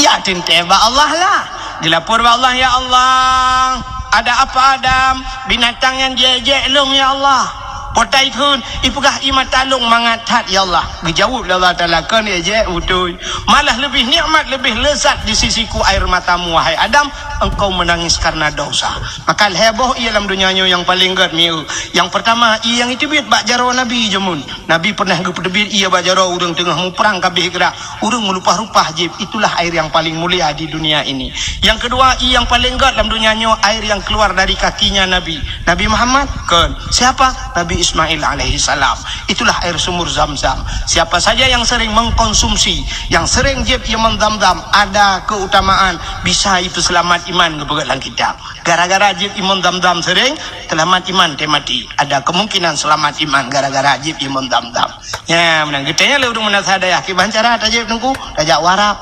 Ya teuntée bak Allah lah. Geulapor bak Allah, "Ya Allah, ada apa Adam? Binatang nyan jijak lôn, ya Allah." Potai kheun, ipeugah ie mata lôn mangat that, ya Allah. Geujaweueb lé Allah Taala, "Kon ijak beutôi. Malah lebih nikmat, lebih lezat di sisiku air matamu, wahai Adam, engkau menangis karena dosa." Maka lhée boh ie lam donya nyoe nyang paleng gét mieu. Nyang peurtama, ie nyang iteubiet bak jaroe Nabi jameun. Nabi pernah geupeuteubiet ie bak jaroe ureuëng teungoh muprang ka abéh grak. Ureuëng meulupah-lupah jieb, itulah air yang paling mulia di dunia ini. Yang kedua, ie nyang paleng gét lam donya nyoe, air yang keluar dari kakinya Nabi. Nabi Muhammad? Kon. Siapa? Nabi Ismail alaihissalam. Itulah air sumur Zam-Zam. Siapa saja yang sering mengkonsumsi, yang sering jieb ie mon Zam-Zam, ada keutamaan bisa ipeuseulamat iman geupeugét lam kitab. Gara-gara jieb ie mon Zam-Zam sering, seulamat iman teuh maté. Ada kemungkinan seulamat iman gara-gara jieb ie mon Zam-Zam. Nya, meunan geutanyoe lé ureuëng meunasah dayah, kiban cara tajieb teungku, tajak warab.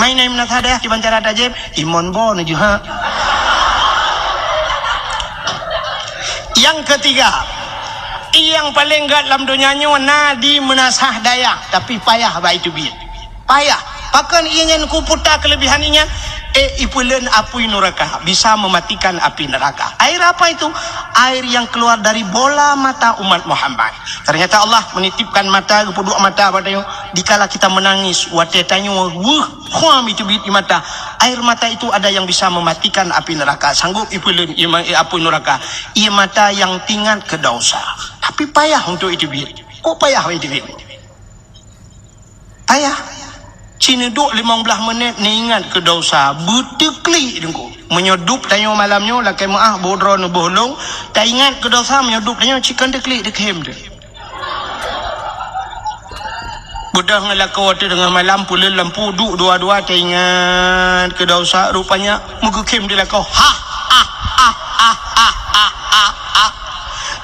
Mai nai meunasah dayah, kiban cara tajieb, ie mon bo neujeuha. Yang ketiga, ie nyang paleng gét lam donya nyoe na di meunasah dayah, tapi payah bak iteubiet. Payah. Pakon ie nyan kuputa kelebihan ie nyan? Eh, ipeuleuen apui nuraka, bisa mematikan api neraka. Air apa itu? Air yang keluar dari bola mata umat Muhammad. Ternyata Allah menitipkan mata, geupeuduek mata bak tanyoe. Dikala kita menangis, watée tanyoe weueh, khuam iteubiet ie mata. Air mata itu ada yang bisa mematikan api neraka. Sanggup ipeuleuen ie ma-, eh, apui nuraka. Ie mata yang teuingat keu dosa. Tapi payah untuk iteubiet. Kok payah iteubiet? Payah. Ci neuduek limong blaih menit neuingat keu dosa, beuteuklik deungku. Meunyoe dup tanyoe malam nyoe lakée meuáh boh droe neuboh lông, taingat keu dosa meunyoe dup tanyoe ci kon teuklik deukhém teuh. Beudôh ngon lakoe teuh teungoh malam peuleuen lampu duek dua-dua taingat keu dosa, rupanya meugeukhém di lakoe. Ha, ha, ha.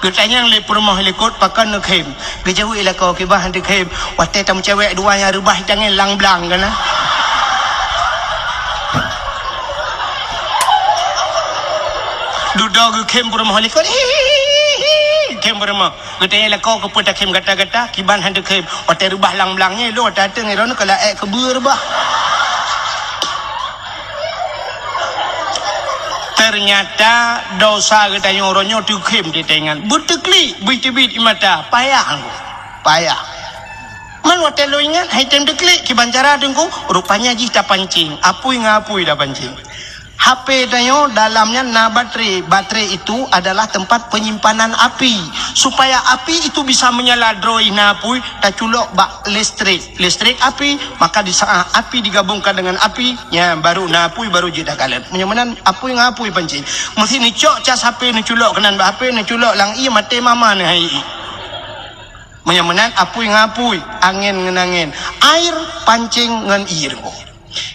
Geutanyong lé peurumoh likot, "Pakon neukhém?" Geujaweueb lakoe, "Kiban han teukhém, watée tameucewek dua nyang reubah tangieng lam blang keunan." Dudoe geukhém peurumoh likot, "Hihihi, khém peurumoh." Geutanyong lakoe, "Keupeue takhém gata-gata?" "Kiban han teukhém, watée reubah lam blang nyan lôn watée ateueng droeneuh ka laék keubeue reubah." Teunyata dosa geutanyoe uroe nyoe teukhém teuingat. Beuteuklik, beuteubiet ie mata, payah Teungku. Payah. Man watée lôn ingat, han tém teuklik, kiban cara Teungku, rupanya jih tapancéng. Apui ngon apui tapancéng. H P tanyoe dalam nyan na baterai. Baterai itu adalah tempat penyimpanan api. Supaya api itu bisa menyala droe na apui, taculok bak listrik. Listrik api, maka di saat api digabungkan dengan api, nyan baru na apui, baru jeuet takalon. Meunyoe meunan apui ngon apui pancéng. Meusti neucok cas H P, neuculok keunan bak H P, neuculok lam ié, maté mama neuhai ié. Meunyoe meunan apui ngon apui, angén ngon angén, air pancéng ngon ié.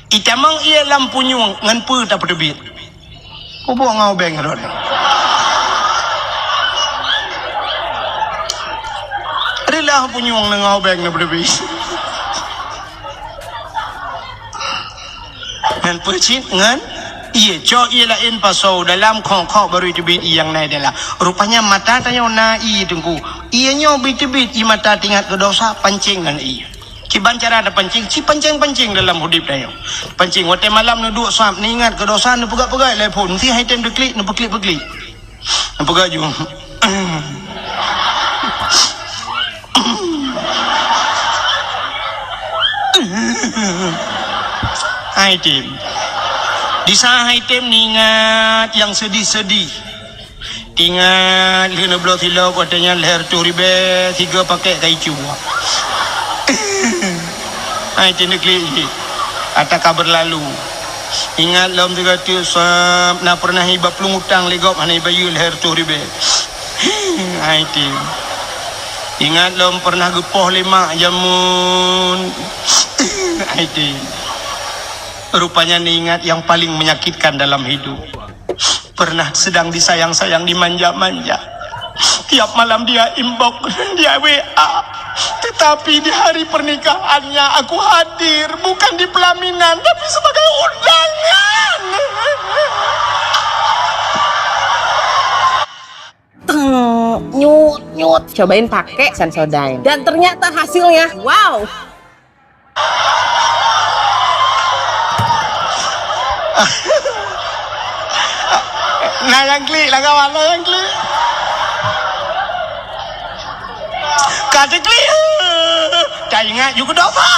Itamong ié lam punyueng, ngon peue tapeuteubiet? Pupuk ngon ubeng rot. Rilah punyueng ngon ubeng na peuteubiet. Ngon peue cit? Ngon ié. Cok ié laén pasoe dalam, khok-khok baru teubiet ié nyang na dalam. Rupanya mata tanyoe na ié Teungku. Ié nyoe beuteubiet ié mata teuingat keu dosa, pancéng ngon ié. Kiban cara tapancéng, ci pancéng-pancéng dalam udeb tanyoe. Pancéng, watée malam neuduek sab, neuingat keu dosa, neupeugah-peugah lé phon, meusti han tém teuklik, neupeuklik-peuklik. Neupeugah ju. Han tém. Di saat han tém neuingat nyang seudih-seudih. Teuingat lheueh neubloe silop, watée nyan lhée reutôh ribée, sigoe pakét ka icue. Han tém teuklik jih, ata ka beurlalu. Ingat lom sigoe teuk sab, na peureunah iba plueng utang lé gob hana ibayeue lhée reutôh ribée. Han tém. Ingat lom peureunah geupoh lé mak jameun. Han tém. Rupanya neuingat nyang paleng menyakitkan dalam hidup. Pernah sedang disayang-sayang, dimanja-manja. Tiap malam dia inbox, dia W A. Tetapi di hari pernikahannya aku hadir, bukan di pelaminan, tapi sebagai undangan. Teng, nyut, nyut. Cobain pakai Sensodyne. Dan ternyata hasilnya, wow. Na nyang klik lah kawan, na nyang klik. Ka teuklik. Taingat ju keu dosa.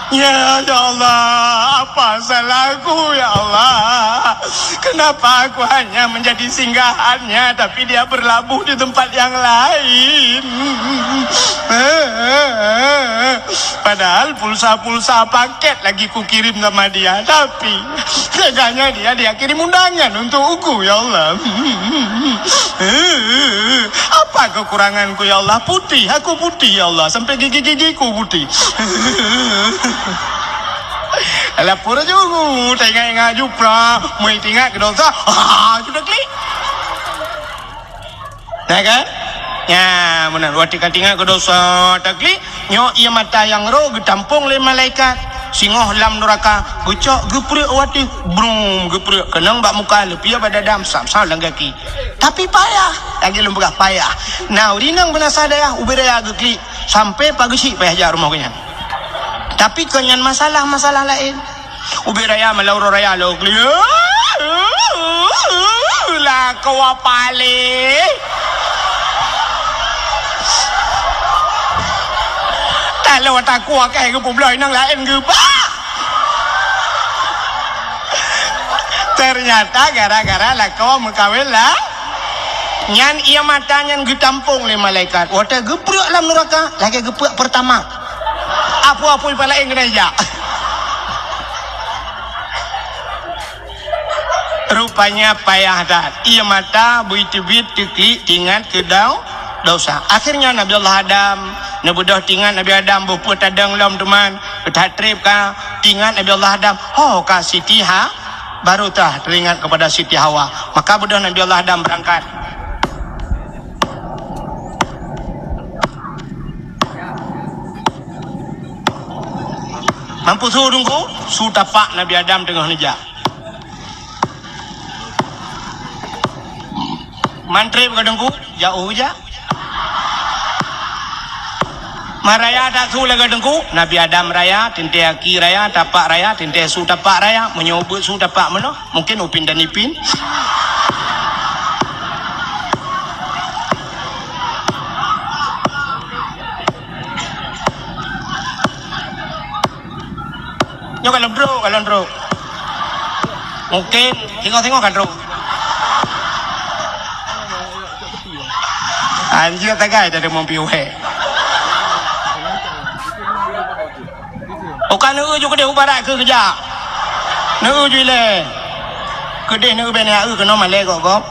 Ya, ya Allah, apa salahku, ya Allah? Kenapa aku hanya menjadi singgahannya, tapi dia berlabuh di tempat yang lain? Padahal pulsa-pulsa paket lagi kukirim sama dia, tapi teganya dia, dia kirim undangan untuk aku, ya Allah. Apa kekuranganku, ya Allah? Putih, aku putih, ya Allah. Sampai gigi-gigiku putih. Lapor juga, tengok-tengok jupra, meuingat keu dosa. Ah, sudah klik. Nah kan? Ya, benar. Waktu ka teuingat keu dosa, taklik, nyoe ié mata nyang roh geutampong lé malaikat. Singoh lam nuraka, geucok geuprek watée, brum, geuprek keunong bak muka, leupie bak dada, sam-sam lam gaki. Tapi payah, lagée lôn peugah payah. Na ureuëng inong beunasa dayah, ubé raya geuklik, sampai pageusyik payah jak rumoh geuhnyan. Tapi kon nyan masalah-masalah laén. Ubé raya malam uroe raya lôn klik. Lakoe paléh. Taloe takue keu geupubloe inong laén geuba. Ternyata gara-gara lakoe meukawen lah. Nyan ié mata nyan geutampong lé malaikat. Watée geuprek lam nuraka, lagée geuprek Pertamax. Apui-apui pih laén keuneuk jak. Rupanya payah that. Ié mata beuteubiet teuklik teuingat keu dau-, dosa. Akhirnya Nabi Allah Adam, neubeudôh teuingat Nabi Adam boh peue tadong lom teuma, that treb ka teuingat Nabi Allah Adam. Ho ka Siti Ha-, baru tah teuingat kepada Siti Hawa. Maka beudôh Nabi Allah Adam beurangkat. Mampu su Teungku, su tapak Nabi Adam teungoh neujak. Mantri ka Teungku, jak u jak. Maraya that su lagée Teungku, Nabi Adam raya, teuntée aki raya, tapak raya, teuntée su tapak raya, meunyoe beuet su tapak meunoe, mungkin Upin dan Ipin. Nyoe ka lôn trok, ka lôn trok. Mungkin singoh-singoh ka trok. Anjir tagai tadi mumpi uhé. Uka neu ju keudeh u barat keu keujak. Neu ju ilée. Keudeh neu bèk neu keunoe malée gop-gop.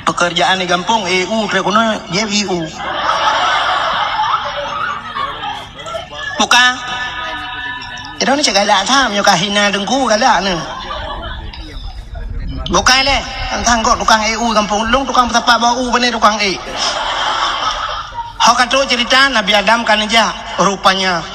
Pekerjaan di gampông, E U, trek keunoe, J I U. Bukan. Itu ni cek galak tham, nyoe ka hina Teungku galak ni. Bukan lé, tantang kok tukang E U gampông. Lôn tukang peusapat bak u, pane tukang e. Ho ka trok cerita Nabi Adam ka neujak, rupanya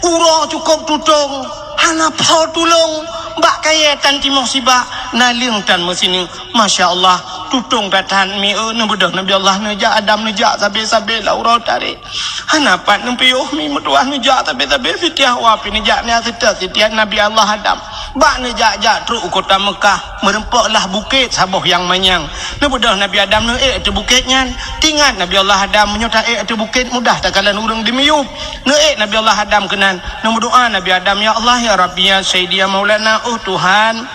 uroe cukôp tutong, hana po tulông, bak kayée tan timoh sibak, naleueng tan meusineuk. Masya Allah, tutong that-that mi, eh, neubeudôh Nabi Allah neujak, Adam neujak, sabe-sabe lam uroe tarek. Hana pat neupiôh mi meutuah neujak, sabe-sabe Siti Hawa pih neujak, nyan seutôt Siti Nabi Allah Adam. Bak neujak-jak trok u kota Meukah, meureumpok lah bukét saboh nyang manyang. Neubeudôh Nabi Adam neuék ateueh bukét nyan. Teuingat Nabi Allah Adam, meunyoe taék ateueh bukét mudah takalon ureuëng dimiyueb. Neuék Nabi Allah Adam keunan, neumeudoá Nabi Adam, "Ya Allah, ya Rabbi, ya Sayyidi, ya Maulana, oh Tuhan."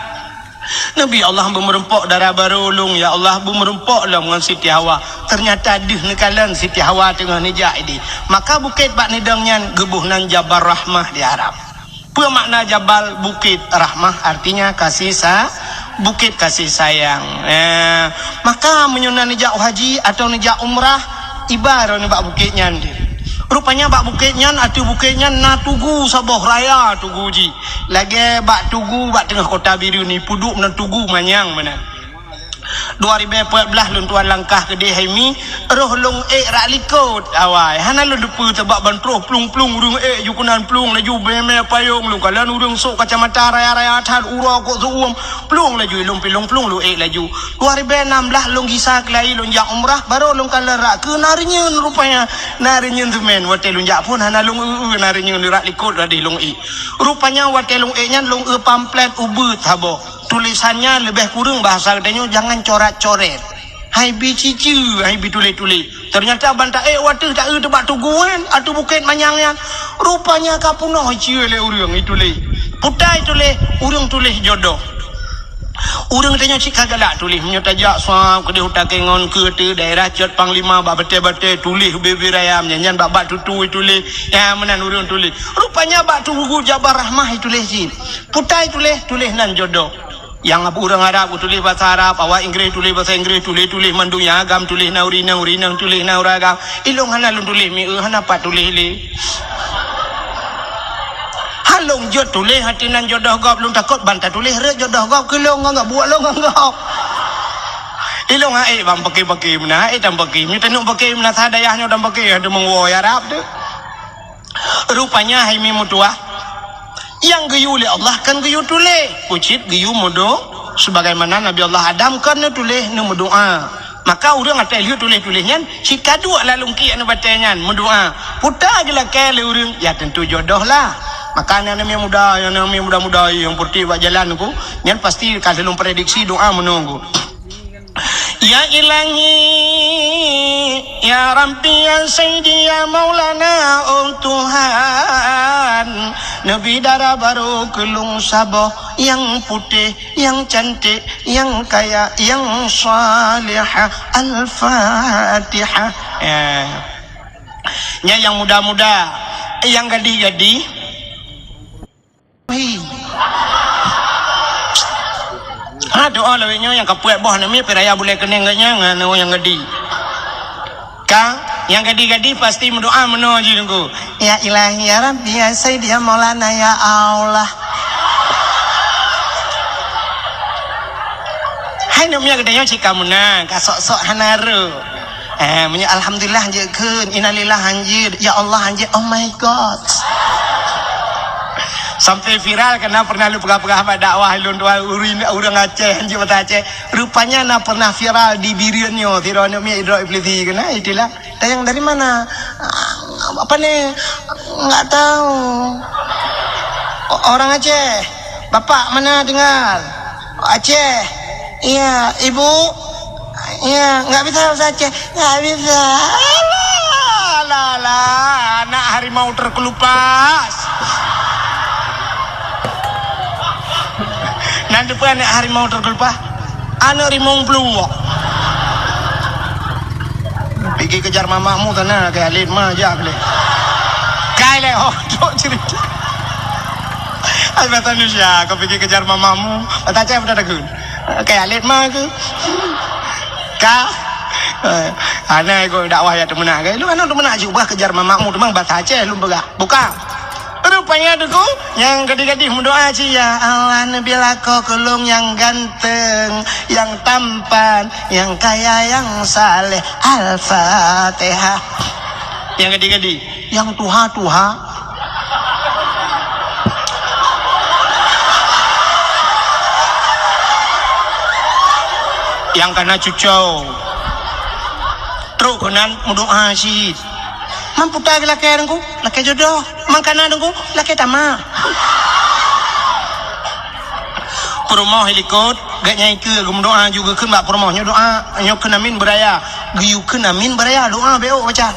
Nabi Allah beumeureumpok dara barô lôn, ya Allah, beumeureumpok lom ngon Siti Hawa. Teunyata deuh neukalon Siti Hawa teungoh neujak idéh. Maka bukét bak neudong nyan geuboh nan Jabal Rahmah di Arab. Peue makna Jabal? Bukét, Rahmah artinya kasih sa-, bukét kasih sayang. Eh, maka meunyoe na neujak haji atau neujak umrah, iba droeneuh bak bukét nyan deuh. Rupanya bak bukét nyan, ateueh bukét nyan na tugu saboh raya tugu jih. Lagée bak tugu bak teungoh kota Bireuen ni, peuduek meunan tugu manyang meunan. Dua ribée peuet blaih lôn tuan langkah keudeh hai mi, roh lôn ék rak likot awai. Hana lôn teupeu sabab ban troh plueng-plueng ureuëng ék ju keunan plueng laju mé-mé payong lôn kalon ureuëng sok kacamata raya-raya that uroe kok seuuem plueng laju ilôn pilong plueng lôn ék laju. Dua ribée nam blaih lôn gisa keulayi lôn jak umrah, barô lôn kalon rak keu na reunyeun rupanya. Na reunyeun seumén watée lôn jak phon hana lôn eu-eu na reunyeun rak likot radeh lôn ék. Rupanya watée lôn ék nyan lôn eu pamflet ubeut saboh. Tulésan nyan leubeh kureueng bahasa geutanyoe jangan corat-coret. Hai bi ciceue, hai bi tuléh-tuléh. Teunyata ban taék wateuh taeu teubak tugu nyan, ateueh bukét manyang nyan. Rupanya ka peunoh iceue lé ureuëng ituléh. Putai tuléh, ureuëng tuléh jodoh. Ureuëng tanyoe cit ka galak tuléh. Meunyoe tajak suab keudeh u Takengon keu ateueh daerah Cot Panglima bak batée-batée tuléh bibir ayam nyan, nyan bak-bak tutui tuléh. Ya, meunan ureuëng tuléh. Rupanya bak tugu Jabal Rahmah ituléh cit. Putai tuléh, tuléh nan jodoh. Nyang ureuëng Arab tuléh basa Arab, awak Inggréh tuléh basa Inggréh, tuléh-tuléh mandum nyang agam tuléh na ureuëng inong, ureuëng inong tuléh na ureuëng agam. Ilôn hana lôn tuléh mi, eh, hana pat tuléh lé. Han lôn jeuet tuléh ateueh nan jodoh gob, lôn takot ban tatuléh rhot jodoh gob keu lôn ngon gob, buet lôn ngon gob. Ilôn han ék ban paké-paké meunan, han ék tan paké. Meunyoe taneuk paké meunan sa dayah nyoe tan paké, aduh meuwoe Arab tu. Rupanya hai mi meutuah, nyang geuyue lé Allah kan geuyue tuléh, ucit geuyue meudo-, sebagaimana Nabi Allah Adam kan neutuléh neumeudoá. Maka ureuëng atai lheueh tuléh-tuléh nyan cit ka duek lalong kiek nibak batée nyan meudoá. Puta geulakée lé ureuëng, ya tentu jodoh lah. Maka aneuk-aneuk muda, aneuk-aneuk muda-muda nyang peureutih bak jalan ku, nyan pasti ka lheueh lôn prediksi doá meunoe ku. Ya Ilahi, ya Rabbi, ya Sayyidi, ya Maulana, oh Tuhan, neubi dara barô keu lôn saboh nyang putéh, nyang cantik, nyang kaya, nyang salihah. Al-Fatihah. Ya. Nyan nyang muda-muda, nyang gadih-gadih. Hi. Ha, doa lawét nyoe nyang ka puet boh nami piraya bulée keuneng geuh nyan ngon nyang gadi. Ka, nyang gadi-gadi pasti meudoa meunoe jih Teungku. Ya Ilahi, ya Rabbi, ya Sayyidi, ya Maulana, ya Allah. Hai namiet geutanyoe cit ka meunan, ka sok-sok hana rhot. Eh, meunyoe alhamdulillah hanjeuet kheun, innalillah hanjeuet, ya Allah hanjeuet, oh my God. Sampai viral karena pernah lôn peugah-peugah bak dakwah lôn tuan ureueng, ureueng Aceh hanjeuet bahasa Aceh. Rupanya na pernah viral di Bireuen nyoe, sidroe aneuk miet droe Iblisi keunan, itulah. Tanyong dari mana? Ah, apa ni? Enggak tahu. O-, orang Aceh. Bapak mana tinggal? Aceh. Iya, ibu? Iya, enggak bisa bahasa Aceh. Enggak bisa. Alah, alah, alah, anak harimau terkelupas. Nan depan anak harimau terkelupas. Aneuk rimong pluek. Pigi kejar mamakmu sana, keu alet ma jak lé. Kai lé, oh, trok cerita. Ai, bahasa Indonesia, kau pigi kejar mamakmu. Bahasa Aceh peue takheun. Kai alet ma keu. Ka. Eh, hana ikut dakwah ya teumeunak, kai. Lu kan teumeunak jubah kejar mamakmu, teuma bahasa Aceh lu peugah. Buka. Rupanya Teungku, nyang gadih-gadih meudoa cit, "Ya Allah, neubi lakoe keu lôn nyang ganteng, nyang tampan, nyang kaya, nyang saleh." Al-Fatihah. Nyang gadih-gadih, nyang tuha-tuha. Nyang kana cuco. Trok keunan meudoa cit. Mampu ta geulakée Teungku, lakée jodoh. Mangkana Teungku, lakée tamah. Peurumoh likot, geuh nyan ikeue geumeudoa ju geukheun bak peurumoh nyoe doa, nyoe kheun amin beuraya. Geuyue kheun amin beuraya, doa bék baca.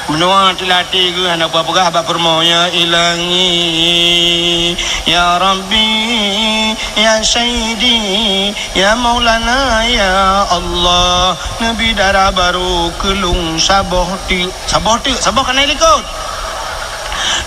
Meunoe teulatih geuh hana peugah-peugah bak peurumoh, "Ya Ilahi, ya Rabbi, ya Sayyidi, ya Maulana, ya Allah, neubi dara barô keu lôn saboh teuk." Saboh teuk, saboh kana likot.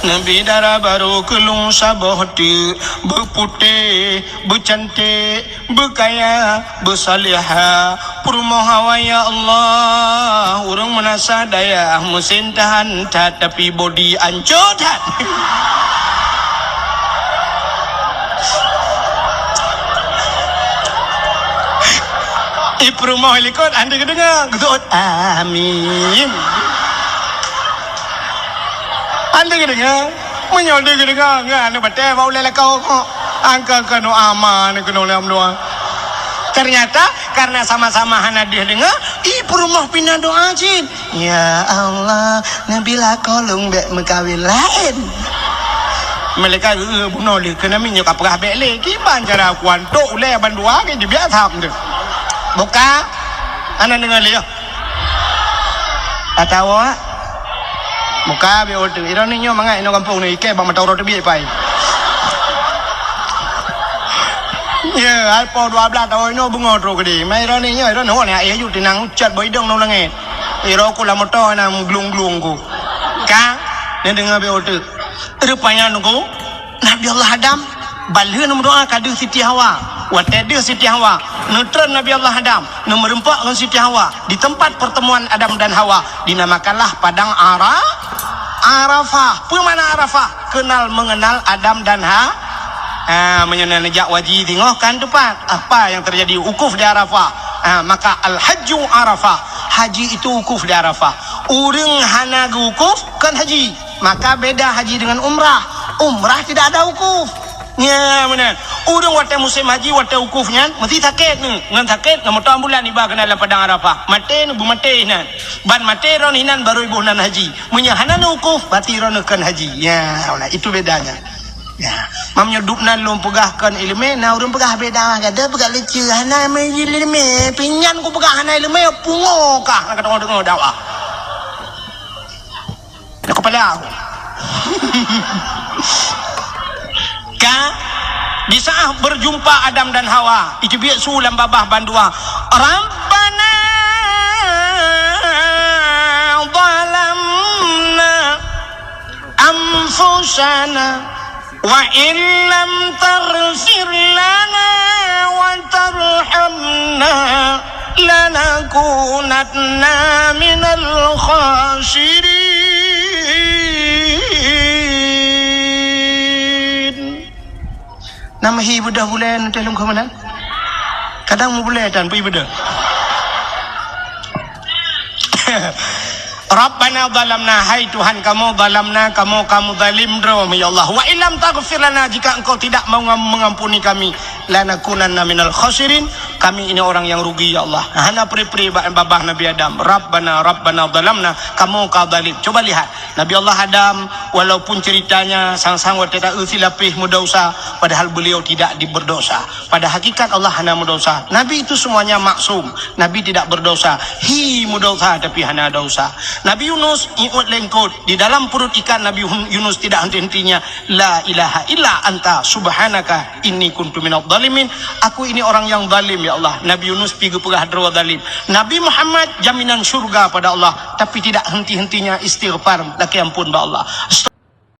Neubi dara barô keu lôn saboh teuk, beuputéh, beucanték, beukaya, beusalihah, peurumoh awai, ya Allah. Ureueng meunasah dayah, meusén tahan that, tapi bodi ancô that. Ih, peurumoh likot, hana geudeungoe, geuseuôt, "Amin." Hana geudeungoe. Meunyoe deuh geudeungoe, ngon aneuk batée bak ulée lakoe. Angka-angka doa ma neukeunong lé doa. Ternyata, karena sama-sama hana deuh deungoe, ih, peurumoh pih na doa cit. "Ya Allah, neubi lakoe lôn bék meukawen laén." Malaikat, "Eh, bunoe lé, keunan minyeuk ka peugah bék lé." Kiban cara kuan tok ulée bandua ke jibiak tham tu. Buka. Hana deungoe lé, ya. Atawa muka biôh teuh. Iroh nyoe mangat inoe gampông nyoe ikée bak mata uroe teubiet pai. Ya, hai po dua belas taun inoe beungoh trok keudeh. Mai iroh nyoe, iroh nyoe na éh ju tinang ucat bak idong nong langét. Iroh ku lam moto na meuglung-glung ku. Ka, neudeungoe biôh teuh. Rupanya nunggu. Nabi Allah Adam, ban lheueh neumeudoa ka deuh Siti Hawa. Watée deuh Siti Hawa, neutron Nabi Allah Adam, neumeureumpok ngon Siti Hawa di tempat pertemuan Adam dan Hawa, dinamakanlah Padang Ara-, Arafah. Peue makna Arafah? Kenal mengenal Adam dan Ha-, ha, meunyoe neujak haji singoh kan teumpat. Apa yang terjadi? Wukuf di Arafah. Ha, maka al-hajju Arafah. Haji itu wukuf di Arafah. Ureueng hana geuwukuf, kon haji. Maka beda haji dengan umrah. Umrah tidak ada wukuf. Nya, meunan. Ureueng watée musém haji, watée wukuf nyan, meusti sakét nyoe. Ngon sakét, ngon moto ambulan iba keunan lam padang Arafah. Maté nyoe, beumaté inan. Ban maté droeneuh inan, barô iboh nan haji. Meunyoe hana neuwukuf, berarti droeneuh kon haji. Ya, itu bedanya. Ya. Meunyoe dub nan lôn peugah kon iéleumé, na ureueng peugah beda, gata peugah lucu, hana iéleumé. Pinyan kupeugah hana iéleumé, pungo kah, na ka deungoe dakwah. Di kepala aku. Ka, di saat berjumpa Adam dan Hawa, iteubiet su lam babah bandua. Rabbana zalamna anfusana. Wa in lam taghfir lana wa tarhamna lanakunanna minal khasirin. Nama hi beudôh buleuen teuh lôn keumeunang? Kadang mubulée tan pih beudôh. Rabbana zalamna, hai Tuhan kamoe, zalamna, kamoe ka meuzalim droe, ya Allah. Wa illam taghfir lana, jika Engkau tidak mengam-, mengampuni kami, lanakunanna minal khasirin, kami ini orang yang rugi, ya Allah. Hana pri-pri ba-, babah Nabi Adam. Rabbana, Rabbana zalamna, kamoe ka zalim. Coba lihat, Nabi Allah Adam, walaupun ceritanya sang-sang watée ta-eu silapéh meudesya, padahal beliau tidak di-, berdosa. Pada hakikat Allah hana meudesya. Nabi itu semuanya maksum. Nabi tidak berdosa. Hi meudesya tapi hana desya. Nabi Yunus iut lengkot. Di dalam perut ikan Nabi Hun-, Yunus tidak henti-hentinya, "La ilaha illa anta subhanaka inni kuntu minadh dhalimin." Aku ini orang yang zalim, ya Allah. Nabi Yunus pi geupeugah droe zalim. Nabi Muhammad jaminan syurga pada Allah, tapi tidak henti-hentinya istighfar, lakée ampun bak Allah.